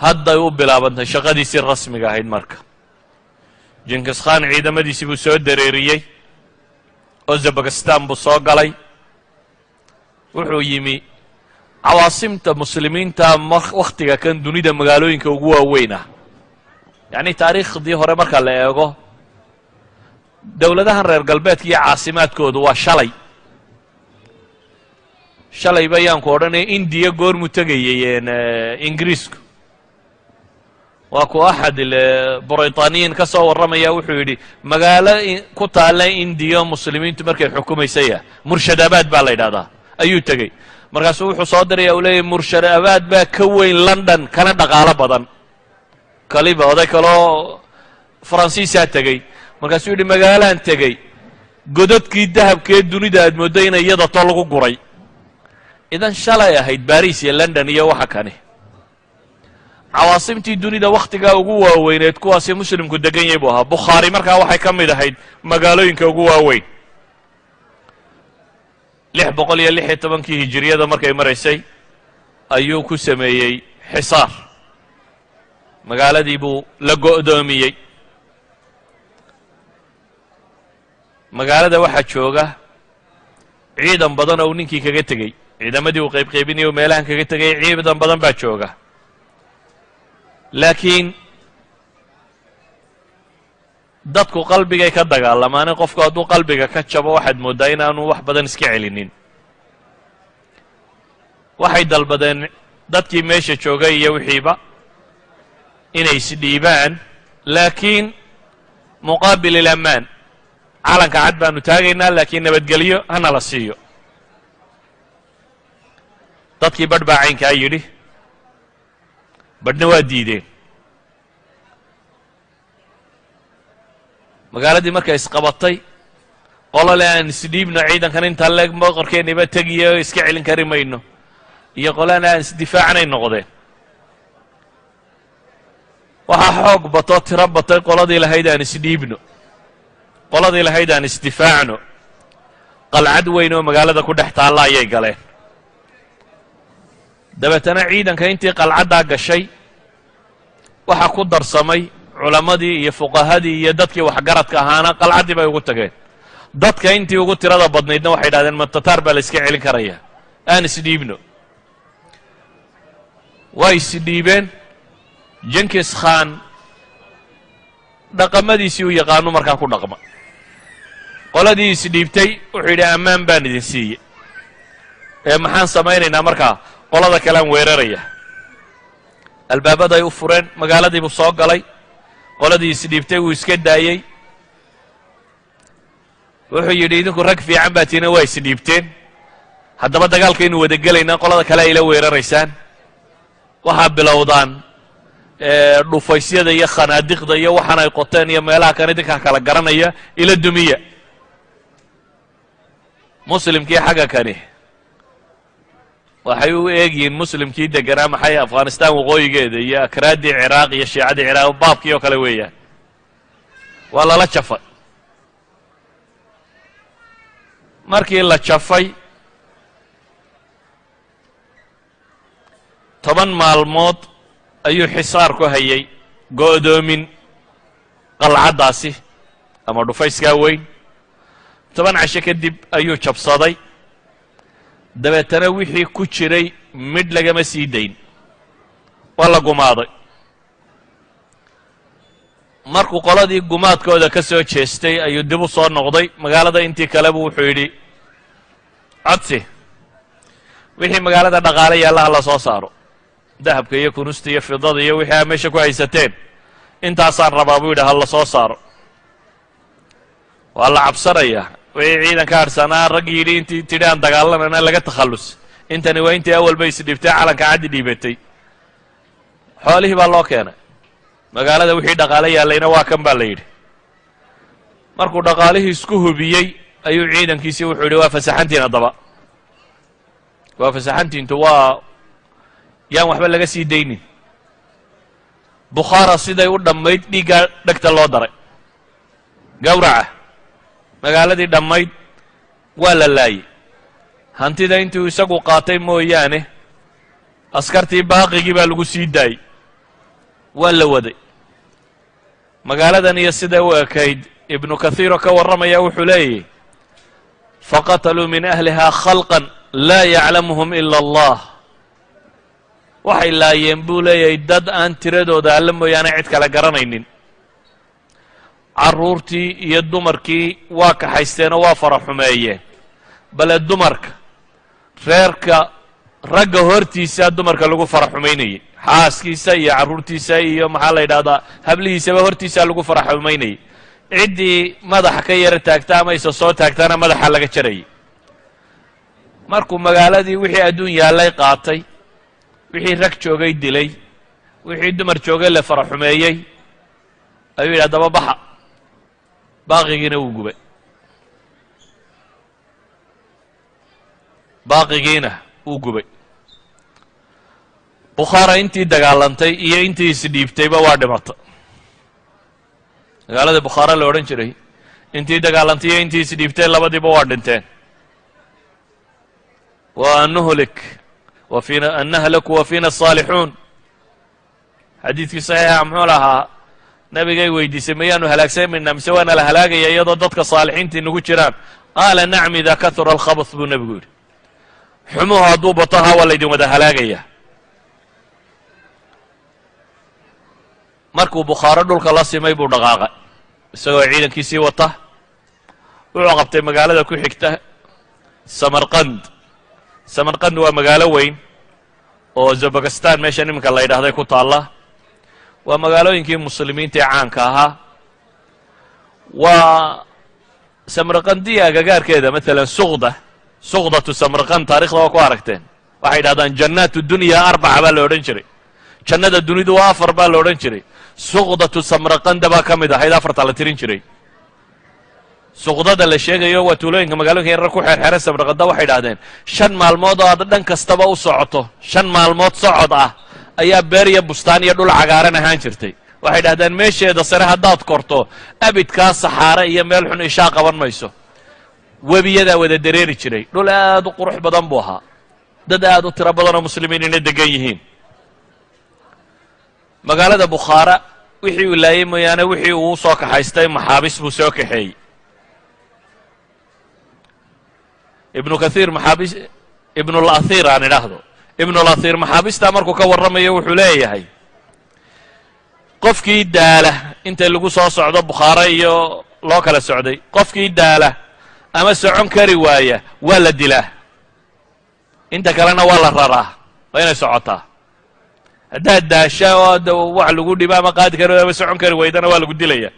Hadday u bilaabantay shaqadiisii rasmiga ahayd. Marka Jinkis Khan ciidamadiisii buu soo dareeriyey, Uzbekistan buu soo galay, wuxuu yimi cawaasimta muslimiinta wakhtiga kan dunida magaalooyinka ugu waaweyn ah. Yacni taariikhdii hore marka la eego, dowladahan reer galbeedka iyo caasimaadkoodu waa shalay shalay bayaanku odhanaya. Indiya goormuu tegayey Ingiriisku? Waa ku axad Braytaaniyiin ka soo warramaya, wuxuu yidhi magaalo ku taalla Indiya muslimiintu markay xukumaysaya, Murshadabaad baa la yidhahdaa, ayuu tegey. Markaasuu wuxuu soo diraya, uu leeyahy Murshadabaad baa ka weyn London kana dhaqaalo badan. Kaliba oday kaloo Faransiisaa tegey, markaasuu yidhi magaalaan tegey godadkii dahabkee dunida aad mooddo inay iyada to lagu guray. Idan shalay ahayd Baris iyo London iyo waxa kani. Cawaasimtii dunida wakhtigaa ugu waaweyneed kuwaasi muslimku degan yahay buu ahaa. Bukhaari markaa waxay ka mid ahayd magaalooyinka ugu waaweyn. 616-kii hijiriyada markay maraysay ayuu ku sameeyey xisaar, magaaladii buu la go'doomiyey. Magaalada waxaa jooga ciidan badan oo uu ninkii kaga tegey, ciidamadii uu qaybqaybinayay o meelahan kaga tegay, ciidan badan baa jooga. Laakiin dadku qalbigay ka dagaalamaane, qofku hadduu qalbiga ka jabo waxaad mooddaa inaanu wax badan iska celinin. Waxay dalbadeen dadkii meesha joogay iyo wixiiba inay isdhiibaan, laakiin muqaabil ilamaan, calanka cad baanu taagaynaa, laakiin nabadgelyo hana la siiyo. Dadkii badh baa caynkaa yidhi, badhna waa diideen. Magaaladii markay isqabatay, qolole aan isdhiibno, ciidankan intaa leeg boqorkeeniba tegiyo iska celin kari mayno, iyo qolana aan isdifaacnay noqdeen. Waxaa xoog batoo tiro batay qoladii lahayd aan isdhiibno, qoladii lahayd aan isdifaacno. Qalcad weyn oo magaalada ku dhex taalla ayay galeen. Dabeetana ciidanka intii qalcaddaa gashay waxaa ku darsamay culammadii iyo fuqahadii iyo dadkii waxgaradka ahaana, qalcaddii bay ugu tageen. Dadka intii ugu tirada badnaydna waxay idhahdeen ma tataar baa la iska celin karaya, aan isdhiibno. Waa isdhiibeen. Jenkis Khan dhaqamadiisii u yaqaanu markaa ku dhaqma. Qoladii isdhiibtay wuxuu yidhi ammaan baan idin siiyey, ee maxaan samaynaynaa markaa? Qolada kalean weeraraya. Albaabaday u fureen, magaaladii buu soo galay. Qoladii isdhiibtay wuu iska daayey. Wuxuu yidhi idinku rag fiican baa tiina, waa isdhiibteen, haddaba dagaalkaynu wada gelaynaa, qolada kale ayla weeraraysaan. Waxaa bilowdaan dhufaysyada iyo khanaadiqda iyo waxaan ay qoteen iyo meelaha kan idinkaa kala garanaya, ila dumiya. Muslimkii xagga kani waxay u eegyihiin muslimkii deganaa maxay Afghanistan waqooyigeeda iyo akraaddii Ciraaq iyo shiicadii Ciraaq, baabkii oo kale weeyaan. Waa lala jafay. Markii la jafay 10 maalmood ayuu xisaar ku hayay, go'doomin qalcaddaasi ama dhufayskaa weyn. 10 casho kadib ayuu jabsaday. Dabeetana wixii ku jiray midh lagama sii dayn, waa la gumaaday. Markuu qoladii gumaadkooda ka soo jeestay ayuu dib u soo noqday magaalada. Intii kalebu wuxuu yidhi codsi, wixii magaalada dhaqaale yaallaha la soo saaro, dahabka iyo kunusta iyo fidada iyo wixii aa meesha ku haysateen, intaasaan rabaa buu yidhi, ha la soo saaro. Waa la cabsanayaa. Wixii ciidanka harsanaa rag yidhi intii tidhi aan dagaalanana laga takhallus, intani waa intii awalba isdhibtay calanka caddi dhiibatay. Xoolihii baa loo keenay, magaalada wixii dhaqaale yaallayna waa kan baa la yidhi. Markuu dhaqaalihii isku hubiyey ayuu ciidankiisii wuxuu yidhi waa fasaxantiin, haddaba waa fasaxantiintu, waa yaan waxba laga sii daynin. Bukhaara siday u dhammayd dhiiggaa dhegta loo daray, gawraca magaaladii dhammayd waa la laayey. Hantida intuu isagu qaatay mooyaane askartii baaqigii baa lagu sii daayey, waa la waday. Magaaladan iyo siday u ekayd Ibnu Kathiiroo ka warramaya wuxuu leeyahy faqataluu min ahlihaa khalqan laa yaclamuhum ila allah. Waxay laayeen buu leeyahay dad aan tiradooda alle mooyaane cid kale garanaynin. Carruurtii iyo dumarkii waa kaxaysteenoo waa fara xumeeyeen, bale dumarka reerka ragga hortiisa dumarka lagu fara xumaynayey, xaaskiisa iyo carruurtiisa iyo maxaa la yidhahdaa hablihiisaba hortiisa lagu fara xumaynayey. Ciddii madaxa ka yara taagta ama isa soo taagtana madaxa laga jarayay. Markuu magaaladii wixii adduun yaallay qaatay, wixii rag joogay dilay, wixii dumar joogay la fara xumeeyey, ayuu yidhi haddaba baxa. Baaqigiina wuu gubay, baaqigiina wuu gubay. Bukhaara intii dagaalantay iyo intii isdhiibtayba waa dhimata. Magaalada Bukhaara la odhan jiray intii dagaalantay iyo intii isdhiibtay labadiiba waa dhinteen. Wa an nuhlik wa fiina an nahlaku wa fiina asaalixuun. Xadiidkii saxiixa muxuu lahaa, nabigay weydiisay mayaanu halaagsamaynaa mise waana la halaagaya iyadoo dadka saalixiintii nagu jiraan? Qaala nacam idaa kahura alkhabath buu nebigu yidhi. Xumuhu hadduu bato ha waa laydin wada halaagaya. Markuu Bukhaaro dhulka la simay buu dhaqaaqay isagoo ciidankiisii wata. Wuxuu qabtay magaalada ku xigta Samarqand. Samarqand waa magaalo weyn oo Zabakistan meeshan iminka la yidhahday ku taalla. Waa magaalooyinkii muslimiinta ee caanka ahaa. Waa Samarqandiya agagaarkeeda, maalan Suqda, Suqdatu Samarqand taarikhda waa ku aragteen. Waxay yidhahdaan jannaatu dunya arbaca baa la odhan jiray, jannada dunidu waa afar baa la odhan jiray. Suqdatu Samarqanda baa ka mid ahayd afarta la tirin jiray. Suqdada la sheegayo waa tuulooyinka magaalooyinka yarar ku xeerxeeran Samarqanda. Waxay idhahdeen 5 maalmood oo aad dhan kastaba u socoto, 5 maalmood socod ah ayaa beer iyo bustaan iyo dhul cagaaran ahaan jirtay. Waxay idhahdeen meesheeda sare haddaad korto abidkaa saxaare iyo meel xun ishaa qaban mayso. Webiyadaa wada dareeri jiray, dhul aad u qurux badan buu ahaa, dad aad u tiro badan oo muslimiin ina degan yihiin. Magaalada Bukhaara wixii uu laayay mooyaane wixii uu soo kaxaystay maxaabis buu soo kaxeeyey. Ibnu Kathiir maxaabis, Ibnulahir aan idhaahdo, Ibnulahir maxaabistaa markuu ka warramayo wuxuu leeyahay qofkii daala inta lagu soo socdo Bukhaare iyo loo kala socday, qofkii daala ama socon kari waaya waa la dilaa, inta kalena waa la raraa, waa inay socotaa. Haddaad daasha oo wax lagu dhibo ama qaadi kari ama socon kari waydana waa lagu dilaya.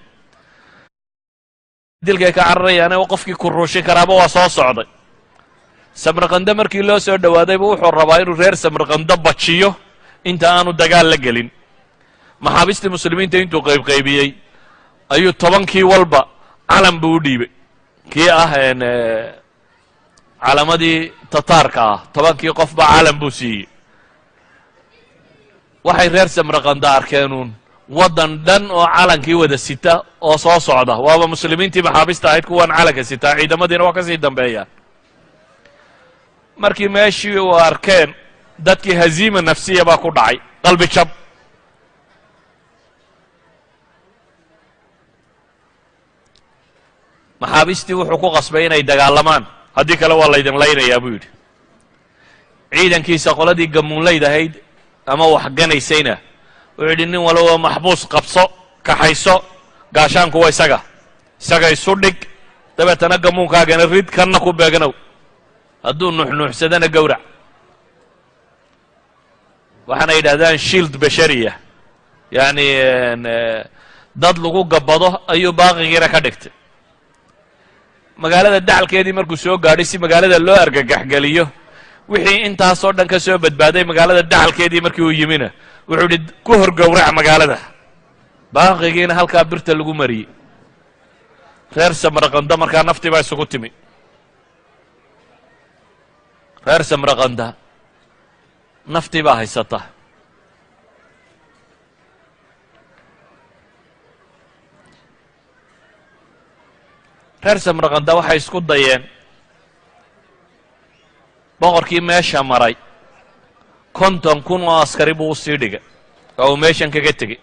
Dilkay ka cararayaana qofkii kuruushin karaaba waa soo socday. Samarqando markii loo soo dhowaadayba wuxuu rabaa inuu reer Samarqando bajiyo inta aanu dagaal la gelin. Maxaabiistii muslimiinta intuu qaybqaybiyey ayuu 10kii walba calam buu u dhiibay, kii ah calamadii Tataarka ah. 10kii qofba calam buu siiyey. Waxay reer Samarqando arkeenuun waddan dhan oo calankii wada sita oo soo socda. Waaba muslimiintii maxaabista ahayd kuwan calanka sitaa, ciidamadiina waa ka sii dambeeyaan. Markii meeshii uu arkeen dadkii haziima nafsiya baa ku dhacay, qalbi jab. Maxaabiistii wuxuu ku qasbay inay dagaalamaan, haddii kale waa laydin laynayaa buu yidhi. Ciidankiisa qoladii gamuunlayd ahayd ama waxganaysayna wuxuu yidhi nin walba maxbuus qabso, kaxayso, gaashaanku waa isaga, isaga isu dhig, dabeetana gamuunkaagana rid, kanna ku beegnow, hadduu nuuxnuuxsadana gowrac. Waxaana yidhahdaan shield bashariya, yacni dad lagu gabbado ayuu baaqigiina ka dhigtay. Magaalada dacalkeedii markuu soo gaadhay, si magaalada loo argagaxgeliyo wixii intaasoo dhan ka soo badbaaday, magaalada dacalkeedii markii uu yimina wuxuu yidhi ku hor gowrac magaalada, baaqigiina halkaa birta lagu mariyey. Reer Samarqanda markaa naftii baa isugu timi. Reer Samarqanda naftii baa haysata. Reer Samarqanda waxay isku dayeen boqorkii meesha maray 50,000 oo askari buu usii dhigay oo uu meeshan kaga tegey.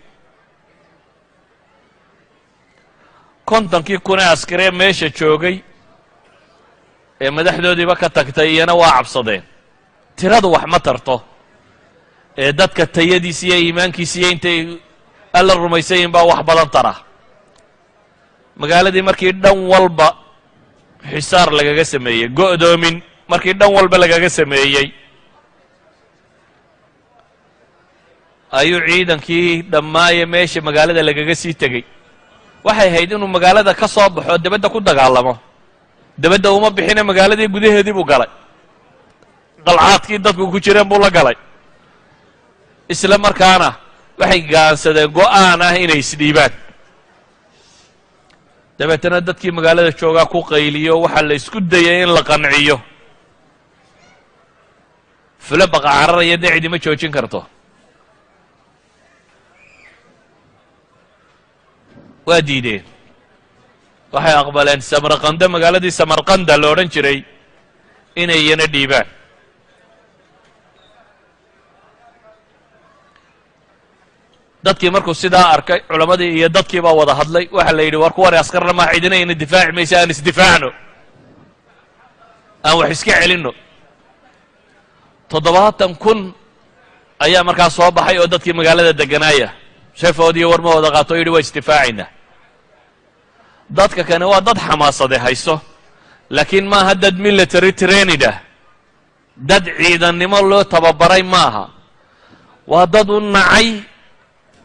50,000 ee askaree meesha joogay ee madaxdoodiiba ka tagtay iyana waa cabsadeen. Tiradu wax ma tarto ee dadka tayadiisa iyo iimaankiisa iyo intay alla rumaysayin baa wax badan tara. Magaaladii markii dhan walba xisaar lagaga sameeyey, go'doomin markii dhan walba lagaga sameeyey, ayuu ciidankii dhammaaye meesha magaalada lagaga sii tegey. Waxay ahayd inuu magaalada ka soo baxo debadda ku dagaalamo, debadda uma bixine magaaladii gudaheedii buu galay, qalcaadkii dadku ku jireen buu la galay. Isla markaana waxay go'aansadeen go'aan ah inay isdhiibaan. Dabeetana dadkii magaalada joogaa ku qayliyo, waxaa la isku dayay in la qanciyo. Fula baqa cararaya dee cidima joojin karto. Waa diideen. Waxay aqbaleen Samarqanda, magaaladii Samarqanda la odhan jiray, inay iyana dhiibaan. Dadkii markuu sidaa arkay, culammadii iyo dadkii baa wada hadlay. Waxaa la yidhi, war kuwani askarna maa, cidinayna difaaci maysa, aan isdifaacno, aan wax iska celinno. 70,000 ayaa markaa soo baxay oo dadkii magaalada degganaaya, seefoodiiyo warmahooda qaato o yidhi, waa isdifaacaynaa. Dadka kani waa dad xamaasade hayso, laakiin maaha dad military trained ah, dad ciidannimo loo tababaray maaha. Waa dad u nacay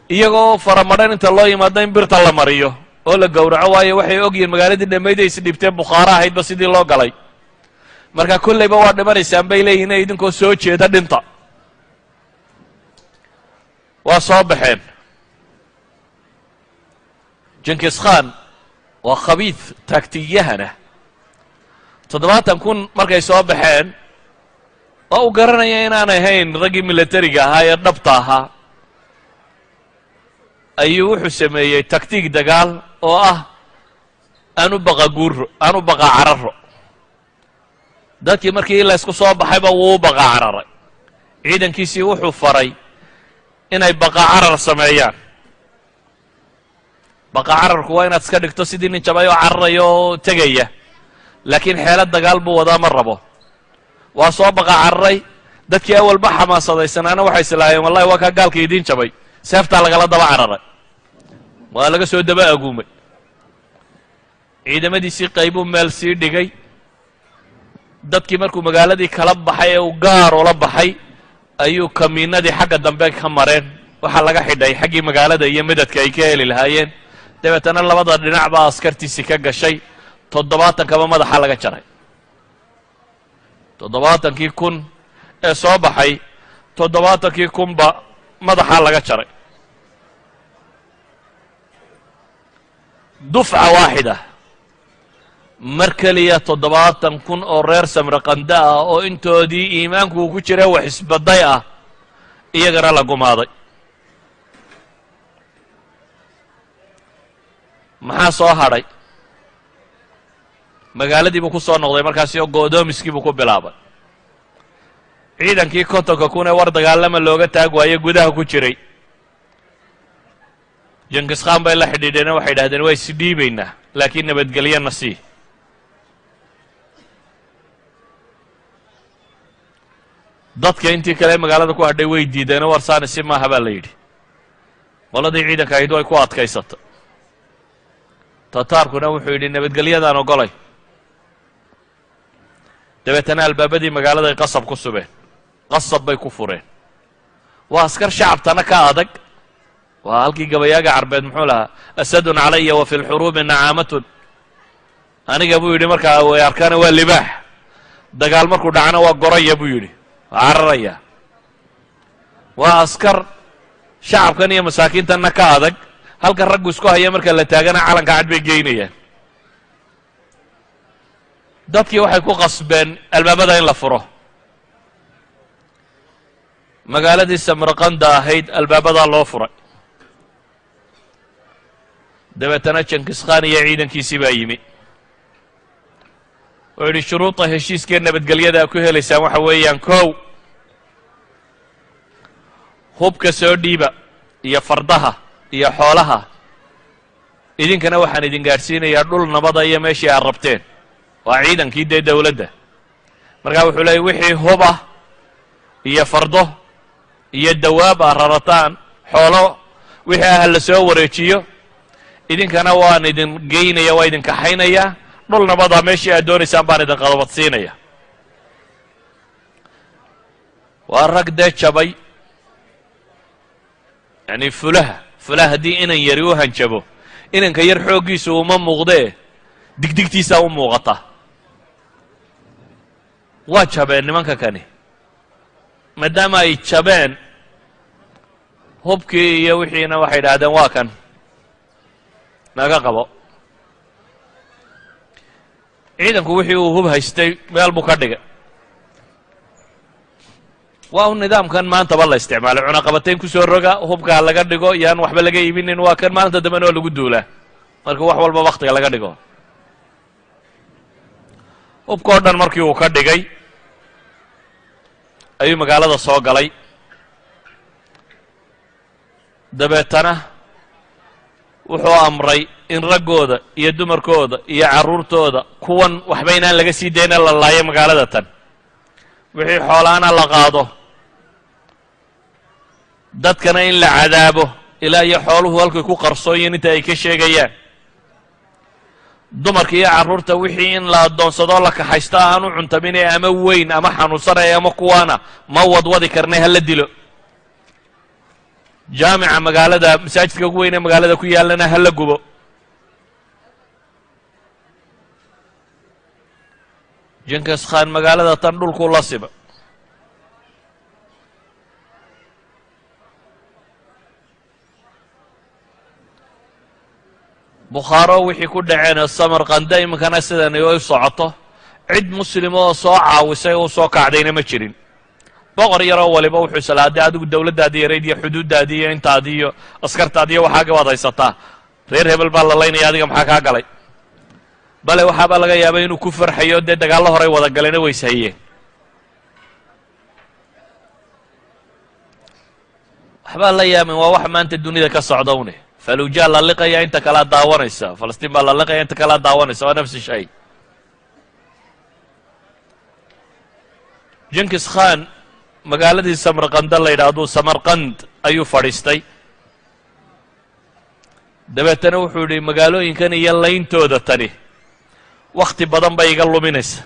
iyagoo faramadhan inta loo yimaado in birta la mariyo oo la gowraco, waayo waxay ogyihiin magaaladii dhammayd ay isdhibteen Bukhaaro ahaydba sidii loo galay. Marka kollayba waa dhimanaysaan bay leeyihin, idinkoo soo jeeda dhinta. Waa soo baxeen. Jinkis Khan waa khabiid taagtigyahana. 70,000 markay soo baxeen, waa uu garanaya inaan ahayn raggii militariga ahaa ee dhabta ahaa, ayuu wuxuu sameeyey taktiig dagaal oo ah aan u baqa guuro, aan u baqa cararo. Dadkii markii laysku soo baxayba wuu u baqa cararay. Ciidankiisii wuxuu faray inay baqa carar sameeyaan. Baqa cararku waa inaad iska dhigto sidii nin jabay oo cararaya oo tegaya, laakiin xeelad dagaal buu wadaa, ma rabo. Waa soo baqa cararay. Dadkii awalba xamaasadaysanaana waxay islaahayeen, wallahi waa kaa gaalka idiin jabay. Seeftaa lagala daba cararay, waa laga soo daba aguumay. Ciidamadiisii qaybuu meel sii dhigay. Dadkii markuu magaaladii kala baxay ee uu gaar ula baxay, ayuu kamiinadii xagga dambe ka mareen. Waxaa laga xidhay xaggii magaalada iyo madadka ay ka heli lahaayeen. Dabeetana labada dhinac baa askartiisii ka gashay. 70kaba madaxa laga jaray. 70kii kun ee soo baxay, 70kii kunba madaxaa laga jaray, dufca waaxida, mar keliya. 70,000 oo reer Samraqanda ah oo intoodii iimaanku uu ku jira wax isbaday ah, iyagana la gumaaday. Maxaa soo hadhay? Magaaladii buu ku soo noqday markaasi oo go'doomiskii buu ku bilaabay. Ciidankii 50ka kun ee war dagaalama looga taag waaye gudaha ku jiray, Jinkis Khan bay la xidhiidheen. Waxay idhahdeen, waa isdhiibaynaa, laakiin nabadgelyana sii. Dadka intii kale magaalada ku hadhay way diideenoo, war saani si maaha baa la yidhi. Qoladii ciidanka ahayd way ku adkaysatay. Tataarkuna wuxuu yidhi, nabadgelyadaan ogolay. Dabeetana albaabadii magaaladay qasab ku subeen, qasab bay ku fureen. Waa askar shacabtana ka adag. Waa halkii gabayaaga Carbeed muxuu lahaa? Asadun calaya wa fi lxuruubi nacaamatun. Aniga, buu yidhi, markaa way arkaana waa libaax, dagaal markuu dhacana waa goraya, buu yidhi, waa cararaya. Waa askar shacabkan iyo masaakiintanna ka adag. Halka raggu isku haya marka la taagana, calanka cad bay geynayaan. Dadkii waxay ku qasbeen albaabada in la furo. Magaaladii Samarqanda ahayd albaabadaa loo furay. Dabeetana Jinkis Khan iyo ciidankiisii baa yimi. Wuxuu yidhi, shuruuda heshiiskee nabadgelyada a ku helaysaan waxa weeyaan: kow, hubka soo dhiiba iyo fardaha iyo xoolaha, idinkana waxaan idin gaadhsiinayaa dhul nabada iyo meeshii aad rabteen. Waa ciidankii dee dowladda. Markaa wuxuu leeyay, wixii huba iyo fardo iyo dawaab aad rarataan, xoolo wixii ah la soo wareejiyo, idinkana waan idin geynaya, waa idin kaxaynayaa dhul nabada, meeshii aad doonaysaan baan idin qadobadsiinaya. Waa rag dee jabay. Yacni fulaha fulaha haddii inan yari u hanjabo, inanka yar xooggiisu uma muuqdee, digdigtiisaa u muuqata. Waa jabeen nimanka kani. Maadaama ay jabeen, hubkii iyo wixiina waxay idhaahdeen, waa kan, naga qabo. Ciidanku wixii uu hub haystay meel buu ka dhigay. Waa un nidaamkan maantaba la isticmaalay: cunaqabatayn ku soo roga, hubka ha laga dhigo, yaan waxba laga iibinin. Waa kan maalinta dambena oo lagu duulaa. Marka wax walba wakhtiga laga dhigo, hubka oo dhan markii uu ka dhigay ayuu magaalada soo galay. Dabeetana wuxuu amray in raggooda iyo dumarkooda iyo carruurtooda kuwan waxba inaan laga sii dayna, la laayo magaalada tan, wixii xoolaana la qaado, dadkana in la cadaabo ilaa iyo xooluhu halkay ku qarsoonyiin inta ay ka sheegayaan. Dumarka iyo carruurta wixii in la addoonsadoo la kaxaysto aanu cuntaminee ama weyn ama xanuunsanaya ama kuwaana ma wadwadi karnay, hala dilo. Jaamica magaalada, masaajidka ugu weyn ee magaalada ku yaallana hala gubo. Jinkis Khan magaalada tan dhulkuu la siba. Bukhaaro wixii ku dhaceen, Samarkanda iminkana sidani u socoto, cid muslima oo soo caawisay oo soo kacdayna ma jirin. Boqor yaroo waliba wuxuu islaa haddii adigu dawladdaadii yarayd iyo xuduuddaadii iyo intaadii iyo askartaadi iyo waxaaga waad haysataa, reer hebel baa la laynaya, adiga maxaa kaa galay? Bale waxaabaa laga yaabay inuu ku farxayo, dee dagaallo horay wada galeena wayshayeen. Waxbaa la yaabin, waa wax maanta dunida ka socda une. Falujaa la liqaya, inta kalea daawanaysa. Falastiin baa la liqaya, inta kalea daawanaysa. Waa nafsi shay. Jinkis Khan magaaladii Samarkanda la yidhaahdo, Samarkand ayuu fadhiistay. Dabeetana wuxuu yidhi, magaalooyinkan iyo layntooda tani wakhti badan bay iga luminaysa,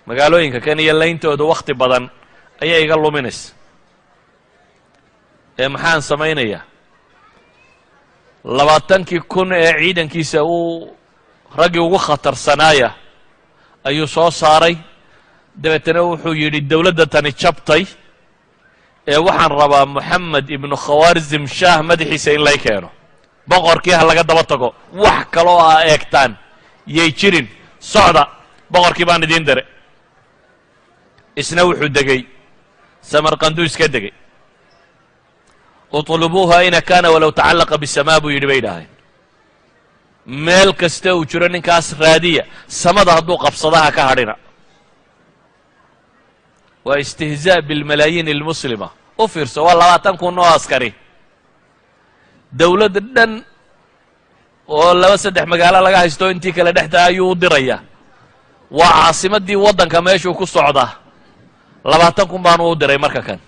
magaalooyinka kan iyo layntooda wakhti badan ayaa iga luminaysa, ee maxaan samaynayaa? 20,000 ee ciidankiisa uu raggii ugu khatarsanaaya ayuu soo saaray. Dabeetana wuxuu yidhi, dowladda tani jabtay ee waxaan rabaa Moxamed ibnu Khawaarizim Shaah madaxiisa in lay keeno, boqorkii ha laga daba tago, wax kaloo aa eegtaan yay jirin, socda, boqorkii baan idiin dire. Isna wuxuu degay Samarqanduu iska degay. Utlubuuha ayna kaana walow tacallaqa bisamaa, buu yidhi, bay idhaaheen. Meel kasta uu jiro ninkaas raadiya, samada hadduu qabsadaha ka hadhina. Waa istihzaa bilmalaayiin almuslima. U fiirso, waa 20,000 oo askari, dowlad dhan oo laba saddex magaalo laga haysto intii kale dhextaa ayuu u diraya. Waa caasimaddii waddanka meeshuu ku socdaa. 20,000 baanu u diray. Marka kan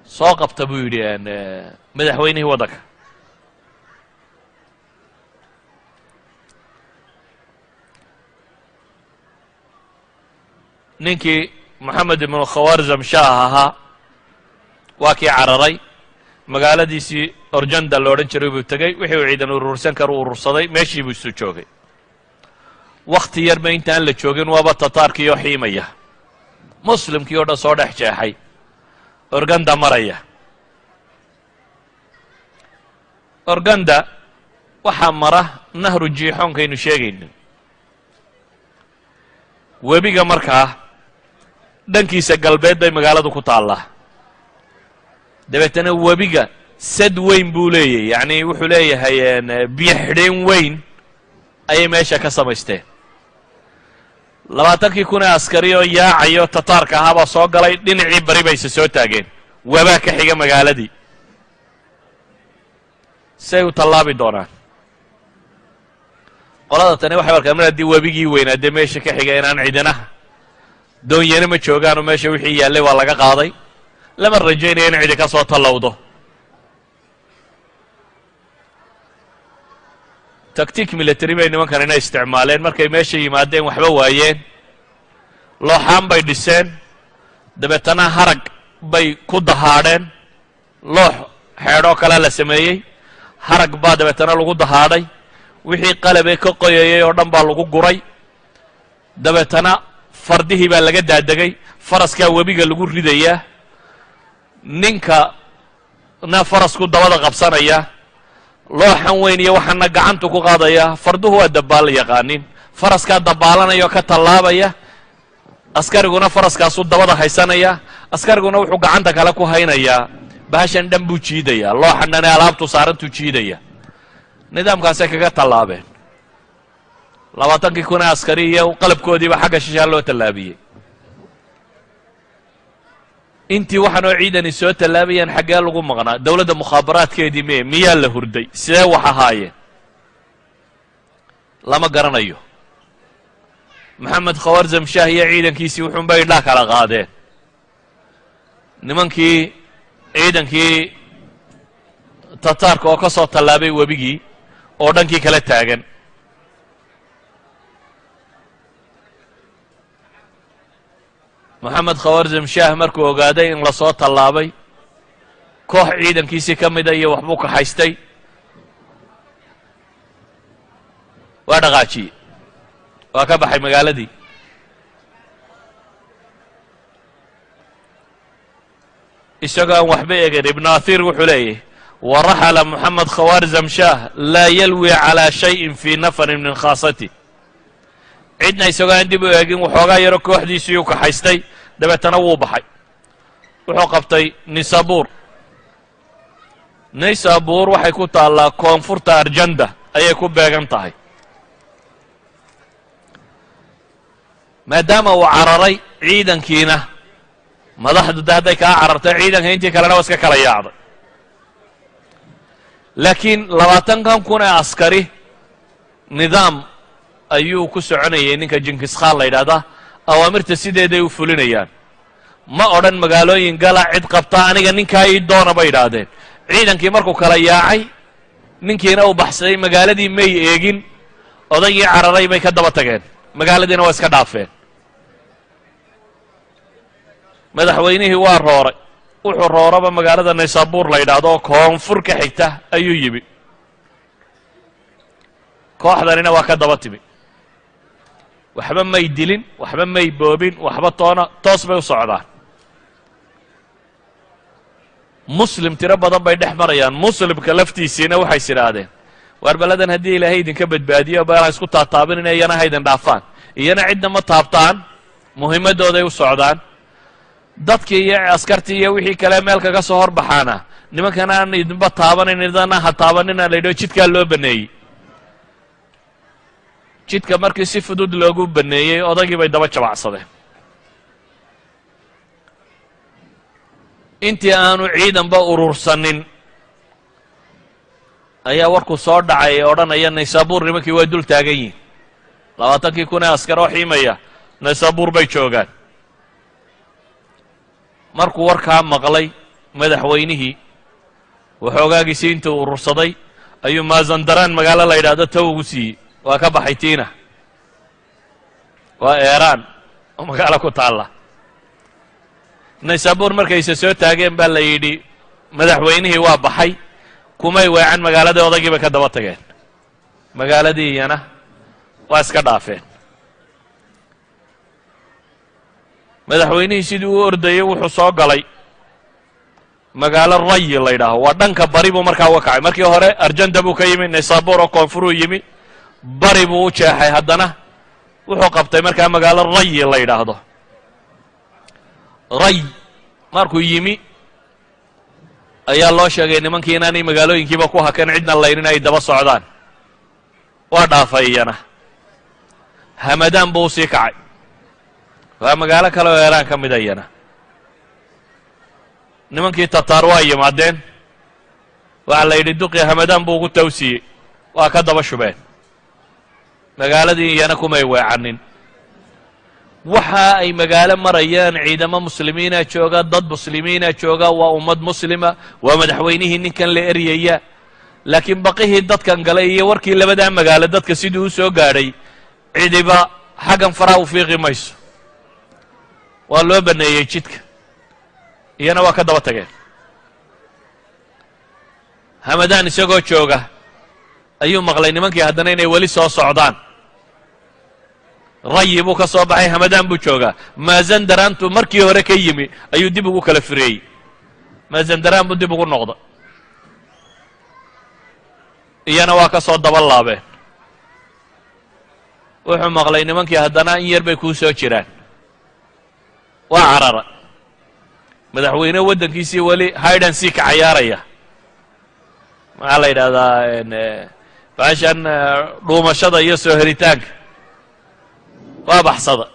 soo qabta, buu yidhi madaxweynihii waddanka. Ninkii Moxamed ibnu Khawarzam Shaah ahaa waa kii cararay, magaaladiisii Orjanda la odhan jiray buu tegey. Wixii uu ciidan urursan karu urursaday, meeshii buu isu joogay. Wakhti yarba intaan la joogin waaba tataarkii oo xiimaya, muslimkii oo dhan soo dhex jeexay, Organda maraya. Organda waxaa mara nahru Jiixoonkaynu sheegayno, webiga markaa dhankiisa galbeed bay magaaladu ku taallaa. Dabeetana webiga sad weyn buu leeyahy, yacni wuxuu leeyahay biyo xidheen weyn ayay meesha ka samaysteen. 20,000 ee askari oo yaacayo tataarka ahaa baa soo galay, dhinacii bari bayse soo taageen. Webaa ka xiga magaaladii, say u tallaabi doonaan? Qolada tani waxay arkaan mar haddii webigii weynaa dee meesha ka xiga inaan cidinaha doonyana ma joogaanoo, meesha wixii yaallay waa laga qaaday, lama rajaynaya in cidi ka soo tallowdo. Tactic military bay nimankan ina isticmaaleen. Markay meesha yimaadeen waxba waayeen, looxaan bay dhiseen, dabeetana harag bay ku dahaadheen. Loox xeedhoo kalea la sameeyey, harag baa dabeetana lagu dahaadhay, wixii qalabee ka qoyayay oo dhan baa lagu guray. Dabeetana fardihii baa laga daadegay, faraskaa webiga lagu ridayaa, ninka na farasku dabada qabsanaya, looxan weyn iyo waxaana gacantu ku qaadaya. Farduhu waa dabbaal yaqaanin, faraskaa dabbaalanaya oo ka tallaabaya, askariguna faraskaasuu dabada haysanaya, askariguna wuxuu gacanta kale ku haynayaa bahashan dhan buu jiidayaa, looxan dhan ee alaabtu saarantuu jiidaya. Nidaamkaasay kaga tallaabeen. 20kii kun ee askari iyo qalabkoodiiba xagga shishaa loo tallaabiyey. Intii waxaanoo ciidani soo tallaabayaan xaggee lagu maqnaa? Dowladda mukhaabaraadkeedii mee? Miyaa la hurday? Sidee wax ahaayeen? Lama garanayo. Maxamed Khawarzam Shah iyo ciidankiisii wuxuunbay idhaa kala qaadeen. Nimankii ciidankii Tataarka oo ka soo tallaabay webigii oo dhankii kala taagan. Moxamed Khawarzam Shah markuu ogaaday in lasoo tallaabay, koox ciidankiisii ka mida iyo waxbuu kaxaystay, waa dhaqaajiyey, waa ka baxay magaaladii. Isagoo aan waxba egin, Ibnu Athir wuxuu leeyahy: waraxala Moxamed Khawarzam Shah laa yalwi calaa shayin fii nafarin min khaasati. Cidna isagoo aan dib u eegin, waxoogaa yaro kooxdiisii u kaxaystay, dabeetana wuu baxay. Wuxuu qabtay Nisabuur. Nisabuur waxay ku taallaa koonfurta Arjanda ayay ku beegan tahay. Maadaama uu cararay ciidankiina, madaxdu de hadday kaa carartay, ciidanka intii kalena waa iska kala yaacday. Laakiin 20kan kun ee askari nidaam ayuu ku soconayay. Ninka Jinkiskhaan la yidhahdaa awaamirta sideeday u fulinayaan. Ma odhan magaalooyin gala, cid qabta, aniga ninkaa ii doona bay idhaahdeen. Ciidankii markuu kala yaacay, ninkiina uu baxsaday, magaaladii may eegin, odaygii cararay bay ka daba tageen, magaaladiina waa iska dhaafeen. Madaxweynihii waa rooray. Wuxuu rooraba magaalada Naysaabuur la yidhaahdo oo koonfur ka xigta ayuu yimi. Kooxdanina waa ka daba timi. Waxba may dilin, waxba may boobin, waxba toona, toos bay u socdaan. Muslim tiro badan bay dhex marayaan. Muslimka laftiisiina waxay is idhaahdeen: waar baladan haddii Ilaahay idinka badbaadiyo, beelha isku taataabinina, iyana ha idin dhaafaan. Iyana cidna ma taabtaan, muhimadooday u socdaan. Dadkii iyo askartii iyo wixii kale meel kaga soo horbaxaana, nimankan aan idinba taabanayn, idana ha taabanina la yidhi. Jidkaa loo baneeyey. Jidka markii si fudud loogu baneeyey, odaygii bay daba jabacsadeen. Intii aanu ciidanba urursanin ayaa warku soo dhacay ee odhanaya Naysaabuur nimankii waa dul taagan yihin. 20kii kun ee askar oo xiimaya Naysaabuur bay joogaan. Markuu warkaa maqlay madaxweynihii, waxoogaagiisii intuu urursaday ayuu Maazandaraan magaalo la yidhahdo taw ugu siiyey. Waa ka baxay tiina, waa Eeraan oo magaalo ku taalla. Naysaabuur markayse soo taageen baa la yidhi madaxweynihii waa baxay. Kumay weecan magaaladii, odaygii bay ka daba tageen, magaaladii iyana waa iska dhaafeen. Madaxweynihii sidii u ordayey wuxuu soo galay magaalo Rayi la yidhaaho, waa dhanka bari buu markaa uga kacay. Markii hore Arjanda buu ka yimi, Naysaabuur oo koonfuruu yimi, bari buu u jeexay. Haddana wuxuu qabtay markaa magaalo Rayi la yidhaahdo. Ray markuu yimi ayaa loo sheegay nimankii inaanay magaalooyinkiiba ku hakan, cidna laynin, ay daba socdaan. Waa dhaafay iyana, Hamadaan buu usii kacay, waa magaalo kale oo Eeraan ka mida. Iyana nimankii Tataar waa yimaadeen. Waxaa la yidhi duqii Hamadaan buu ugu tawsiiyey, waa ka daba shubeen magaaladii, iyana kumay weecanin. Waxa ay magaalo marayaan ciidamo muslimiina jooga, dad muslimiina jooga, waa ummad muslima, waa madaxweynihii ninkan la eryaya. Laakiin baqihii dadkan galay iyo warkii labadaa magaalo dadka sidii u soo gaadhay, cidiba xaggan faraa u fiiqi mayso. Waa loo baneeyey jidka, iyana waa ka daba tageen. Hamadaan isagoo jooga ayuu maqlay nimankii haddana inay weli soo socdaan. Rayi buu ka soo baxay, Hamadaan buu joogaa. Maazandaraantu markii hore ka yimi ayuu dib ugu kala fireeyey, Maazandaraan buu dib ugu noqday, iyana waa ka soo daba laabeen. Wuxuu maqlay nimankii haddana in yar bay kuu soo jiraan. Waa carara madaxweyne waddankiisii, weli hidan sii ka cayaaraya. Maxaa la yidhahdaa? Baashan dhuumashada iyo soo helitaanka waa baxsada.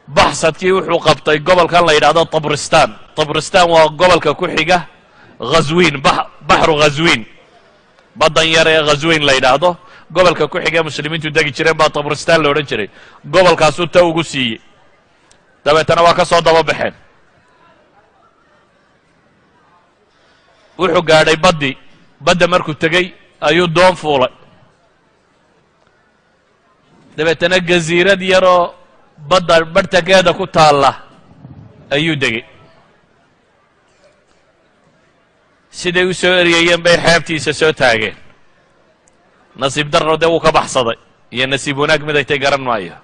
Baxsadkii wuxuu qabtay gobolkan la yidhahdo Tabristan. Tabristan waa gobolka ku xiga Ghaswiin, baxru Ghaswiin, baddan yar ee Ghaswiin la yidhaahdo, gobolka ku xiga muslimiintu degi jireen baa Tabristan la odhan jiray. Gobolkaasuu ta ugu siiyey, dabeetana waa ka soo daba baxeen. Wuxuu gaadhay baddi. Badda markuu tegey ayuu doon fuulay, dabeetana gasiirad yaroo badda barhtankeeda ku taalla ayuu degey. Siday u soo eryayeen bay xeebtiisa soo taageen. Nasiib darro dee wuu ka baxsaday, iyo nasiib wanaag midaytay garan maayo,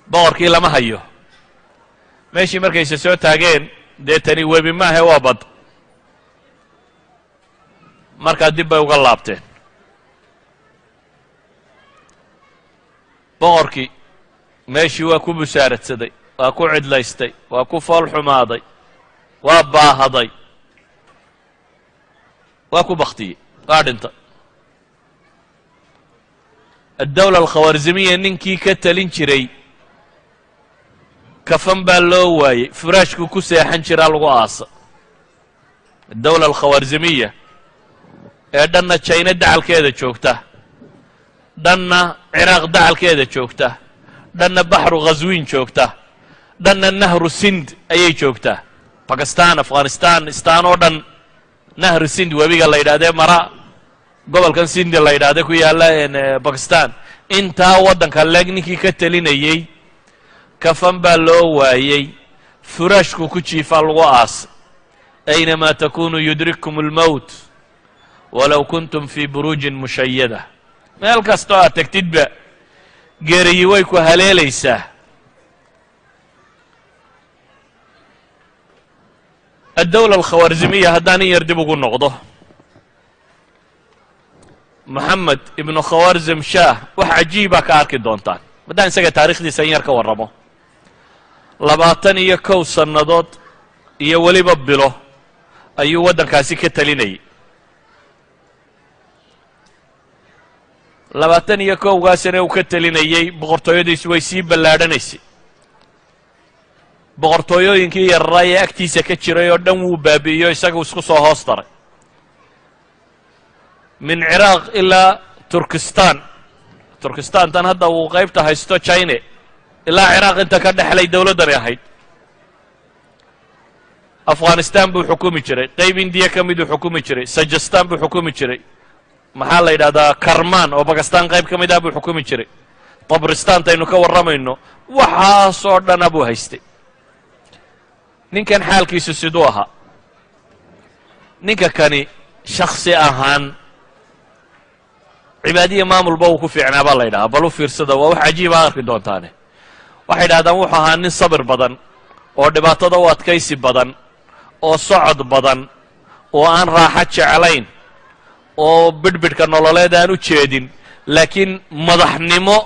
boqorkii lama hayo. Meeshii markayse soo taageen, dee tani webi maahe, waa bad. Markaa dib bay uga laabteen. Boqorkii meeshii waa ku busaaradsaday, waa ku cidlaystay, waa ku fool xumaaday, waa baahaday, waa ku baktiyey, waa dhintay. Addawla alkhawarzimiya ninkii ka talin jiray kafan baa loo waayey, furaashkuu ku seexan jiraa lagu aasa. Addawla alkhawarzimiya ee dhanna Jayna dacalkeeda joogta, dhanna Ciraaq dacalkeeda joogta, dhanna baxru Ghaswiin joogta, dhanna nahru Sind ayay joogtaa, Bakistan, Afghanistan, istaan oo dhan nahru Sind webiga la yidhahdee mara gobolkan Sindi la yidhahde ku yaalla Bakistan, intaa waddanka leeg ninkii ka telinayey kafan baa loo waayey, furaashku ku jiifaa lagu aasay. Aynamaa takunu yudrikkum almowt walow kuntum fii buruujin mushayada. Meel kastoo aad tegtidba geeriyi way ku haleelaysaa. Addawla alkhawarzimiya haddaan in yar dib ugu noqdo, Moxamed ibnu Khawarzim Shaah wax cajiibaa ka arki doontaan haddaan isaga taarikhdiisa in yar ka warramo. 21 sannadood iyo weliba bilo ayuu waddankaasi ka telinayay. 21-gaasina uu ka telinayey, boqortooyadiisu way sii ballaadhanaysay. Boqortooyooyinkii yararaa ee agtiisa ka jiray oo dhan wuu baabi'iyo, isagu isku soo hoos daray, min Ciraaq ilaa Turkistan. Turkistan tan hadda uu qaybta haysto China ilaa Ciraaq inta ka dhexlay dowladdani ahayd. Afghanistan buu xukumi jiray, qayb Indiya ka miduu xukumi jiray, Sajastan buu xukumi jiray, maxaa la yidhahdaa, Karman oo Bakistan qayb ka mid ah buu xukumi jiray, Tabristantaynu ka warramayno, waxaasoo dhana buu haystay. Ninkan xaalkiisu siduu ahaa? Ninka kani shaksi ahaan cibaadiya maamulba uu ku fiicnaa baa la yidhahaa. Bal u fiirsada, waa wax cajiiba arki doontaane. Waxay yidhahdaan wuxuu ahaa nin sabir badan oo dhibaatada u adkaysi badan oo socod badan oo aan raaxo jeclayn oo bidhbidhka nololeed aan u jeedin, laakiin madaxnimo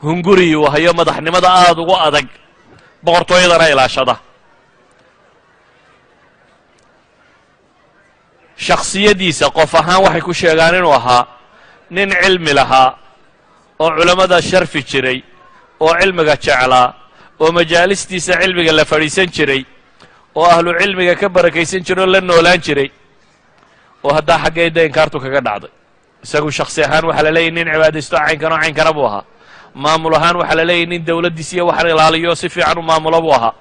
hunguriyu hayo, madaxnimada aada ugu adag, boqortooyadana ilaashada. Shakhsiyadiisa qof ahaan waxay ku sheegaan inuu ahaa nin cilmi lahaa oo culammada sharfi jiray oo cilmiga jeclaa oo majaalistiisa cilmiga la fadhiisan jiray oo ahlu cilmiga ka barakaysan jiray oo la noolaan jiray, oo haddaa xaggeeda inkaartu kaga dhacday. Isagu shaksi ahaan waxaa la leeyahy nin cibaadaysto caynkan oo caynkana buu ahaa. Maamul ahaan waxaa la leeyahy nin dowladdiisa iyo waxan ilaaliyo si fiican u maamulo buu ahaa.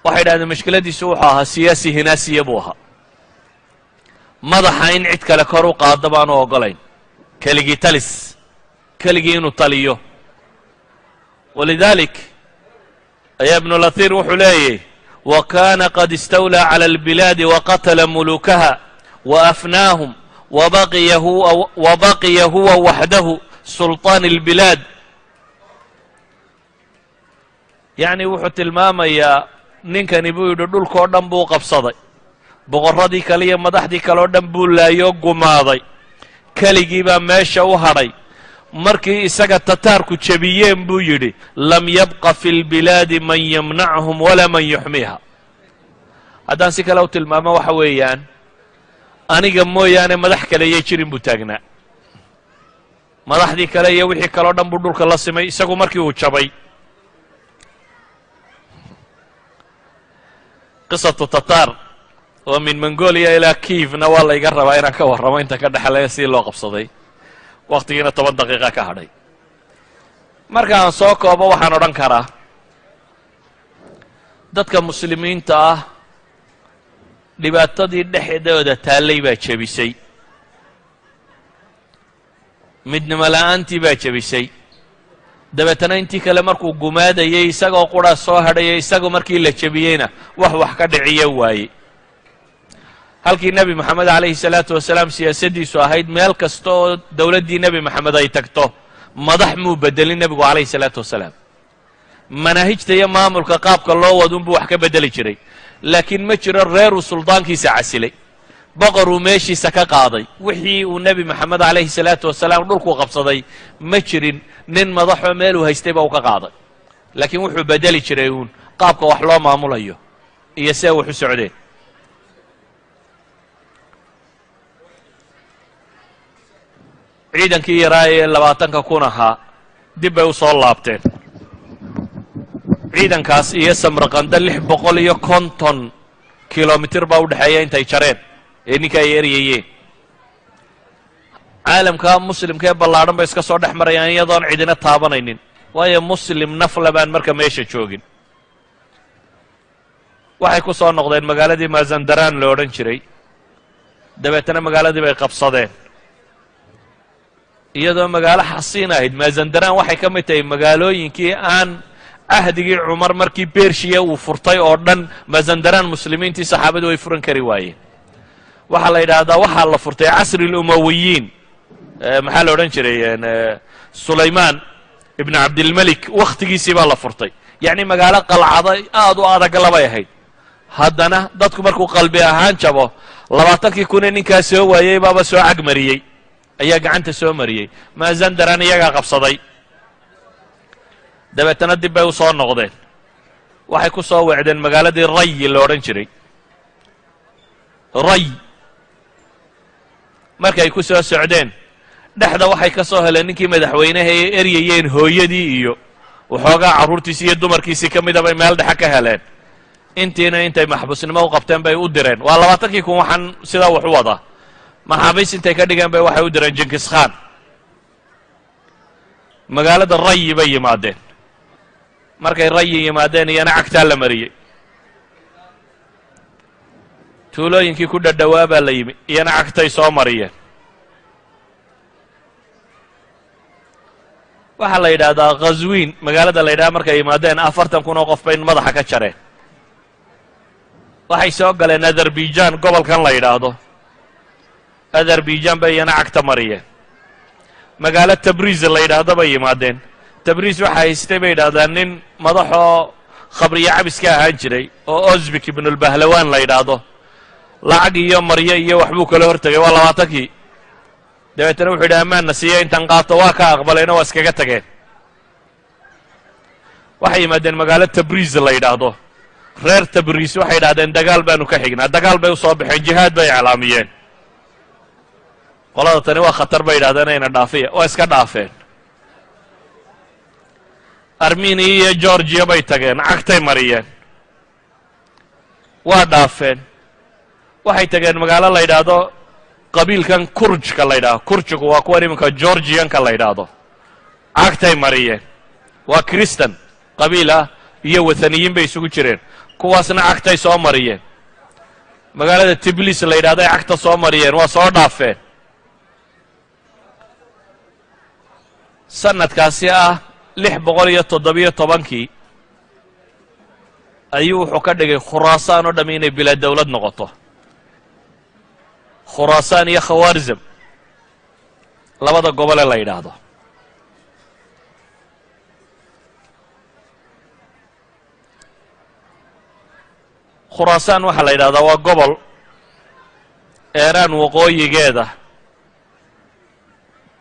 Waxay idhahdeen mashkiladiisu wuxuu ahaa siyaasi hinaasiya buu ahaa, madaxa in cid kale kor u qaado baanu oggolayn, keligii talis, keligii inuu taliyo. Walidaalik ayaa Ibnulatiir wuxuu leeyahy wa kana qad istawlaa cala albilaadi waqatala mulukaha wa afnaahum wabaqiya huwa waxdahu sulطaan albilaad. Yacni wuxuu tilmaamayaa ninkani buu yidhi dhulkoo dhan buu qabsaday, boqorradii kale iyo madaxdii kale oo dhan buu laayoo gumaaday, keligii baa meesha u hadhay. Markii isaga tataarku jebiyeen buu yidhi lam yabqa fi lbilaadi man yamnachum walaa man yuxmiiha. Haddaan si kale u tilmaamo waxa weeyaan Aniga mooyaane madax kale yay jirin buu taagnaa. Madaxdii kale iyo wixii kaleo dhan buu dhulka la simay isagu markii uu jabay. Qisatu Tataar oo min Mongolia ilaa Kiivna waa layga rabaa inaan ka warramo inta ka dhexlaya sidii loo qabsaday. Wakhtigiina 10 daqiiqa ka hadhay. Marka aan soo koobo, waxaan odhan karaa dadka Muslimiinta ah dhibaatadii dhexdooda taallay baa jebisay, midnimo la'aantii baa jebisay. Dabeetana intii kale markuu gumaadayay isagoo qura soo hadhayay, isagu markii la jebiyeyna wax ka dhiciya waayey. Halkii Nebi Moxamed calayhi salaatu wasalaam siyaasaddiisu ahayd meel kasta oo dowladdii Nebi Moxamed ay tagto madax muu bedelin nebigu calayhi salaatu wasalaam. Manaahijta iyo maamulka qaabka loo wadunbuu wax ka beddeli jiray, laakiin ma jiro reeruu suldaankiisa casilay, boqoruu meeshiisa ka qaaday. Wixii uu Nebi Moxamed calayhi salaatu wasalaam dhulkuu qabsaday ma jirin nin madaxoo meeluu haystay ba uu ka qaaday, laakiin wuxuu beddeli jiray uun qaabka wax loo maamulayo iyo see wax u socdeen. Ciidankii yaraa ee 20,000 ahaa dib bay u soo laabteen. Ciidankaas iyo Samarqanda 650 kilomitir baa u dhexeeya intay jareen ee ninka ay eryayeen. Caalamka Muslimka ee ballaadhan bay iska soo dhex marayaan iyadoon cidina taabanaynin, waayo Muslim nafla baan marka meesha joogin. Waxay ku soo noqdeen magaaladii Mazandaraan lo odhan jiray. Dabeetana magaaladii bay qabsadeen iyadoo magaalo xasiin ahayd. Mazandaraan waxay ka mid tahay magaalooyinkii aan cahdigii Cumar markii Bershiya uu furtay oo dhan Mazandaraan Muslimiintii saxaabadu way furan kari waayeen. Waxaa la yidhaahdaa waxaa la furtay casri lumawiyiin, maxaa la odhan jiray, Sulaymaan ibn Cabdilmelik wakhtigiisii baa la furtay. Yacni magaalo qalcada aad u adag labay ahayd. Haddana dadku markuu qalbi ahaan jabo, 20,000 ee ninkaa soo waayey baaba soo cagmariyey, ayaa gacanta soo mariyey. Mazandaran iyagaa qabsaday. Dabeetana dib bay u soo noqdeen, waxay ku soo weecdeen magaaladii Rayi la odhan jiray. Ray markay ku soo socdeen dhexda waxay ka soo heleen ninkii madaxweynaha ee eryayeen, hooyadii iyo waxoogaa carruurtiisii iyo dumarkiisii ka mida bay meel dhexe ka heleen. Intiina intay maxbuusnimo u qabteen bay u direen. Waa 20,000 waxaan sidaa wax u wadaa. Maxaabiis intay ka dhigeen bay waxay u direen Jinkis Khan. Magaalada Rayi bay yimaadeen. Markay Rayi yimaadeen iyana cagtaa la mariyey. Tuulooyinkii ku dhadhowaa baa la yimi, iyana cagtay soo mariyeen. Waxaa la yidhaahdaa Khaswiin magaalada la yidhahda markay yimaadeen 40,000 oo qof bay madaxa ka jareen. Waxay soo galeen Azerbaijan, gobolkan la yidhaahdo Azerbaijan bay iyana cagta mariyeen. Magaalo Tabriiz la yidhaahdo bay yimaadeen. Tabriiz waxaa haystay bay yidhahdaan nin madaxoo khabriyo cabiska ahaan jiray oo Osbik ibnulbahlawaan la yidhaahdo. Lacag iyo maryo iyo waxbuu kala hortegay, waa 20kii. Dabeetana wuxuu yidhi ammaanna siiya intaan qaato, waa ka aqbalayna, waa iskaga tageen. Waxay yimaadeen magaalo Tabriiz la yidhaahdo. Reer Tabriis waxay yidhahdeen dagaal baanu ka xignaa. Dagaal bay u soo baxeen, jihaad bay iclaamiyeen. Qolada tani waa khatar bay yidhahdeen, ayna dhaafiya, waa iska dhaafeen. Armeniya iyo Georgiya bay tageen, cagtay mariyeen, waa dhaafeen. Waxay tageen magaalo la yidhaahdo qabiilkan Kurjka la yidhahdo. Kurjigu waa kuwan iminka Georgiyanka la yidhaahdo, cagtay mariyeen. Waa Christan qabiil ah iyo wathaniyiin bay isugu jireen, kuwaasna cagtay soo mariyeen. Magaalada Tiblis la yidhahdo ay cagta soo mariyeen, waa soo dhaafeen. Sanadkaasi ah 617kii ayuu wuxuu ka dhigay Khuraasaan oo dham inay bilaa dawlad noqoto. Khuraasaan iyo Khawaarzam labada gobole la yidhaahdo. Khuraasaan waxaa la yidhahdaa waa gobol Eeraan waqooyigeeda,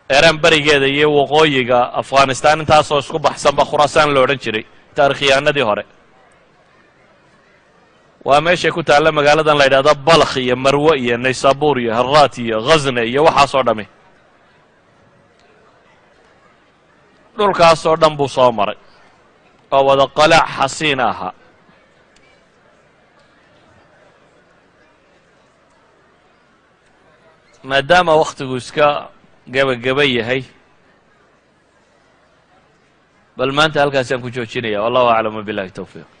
Eeraan berigeeda iyo waqooyiga Afghanistan intaasoo isku baxsanba Khuraasaan lo odhan jiray taarikhyahanadii hore. Waa meeshay ku taalla magaaladan la yidhahdo Balkh iyo Marwe iyo Naysabur iyo Haraat iyo Ghazne iyo waxaasoo dhami. Dhulkaasoo dhan buu soo maray oo wada qalaac xasiina ahaa. Maadaama wakhtigu iska gebageba yahay, bal maanta halkaasaan ku joojinaya. Wallahu aclam, wabillahi towfiiq.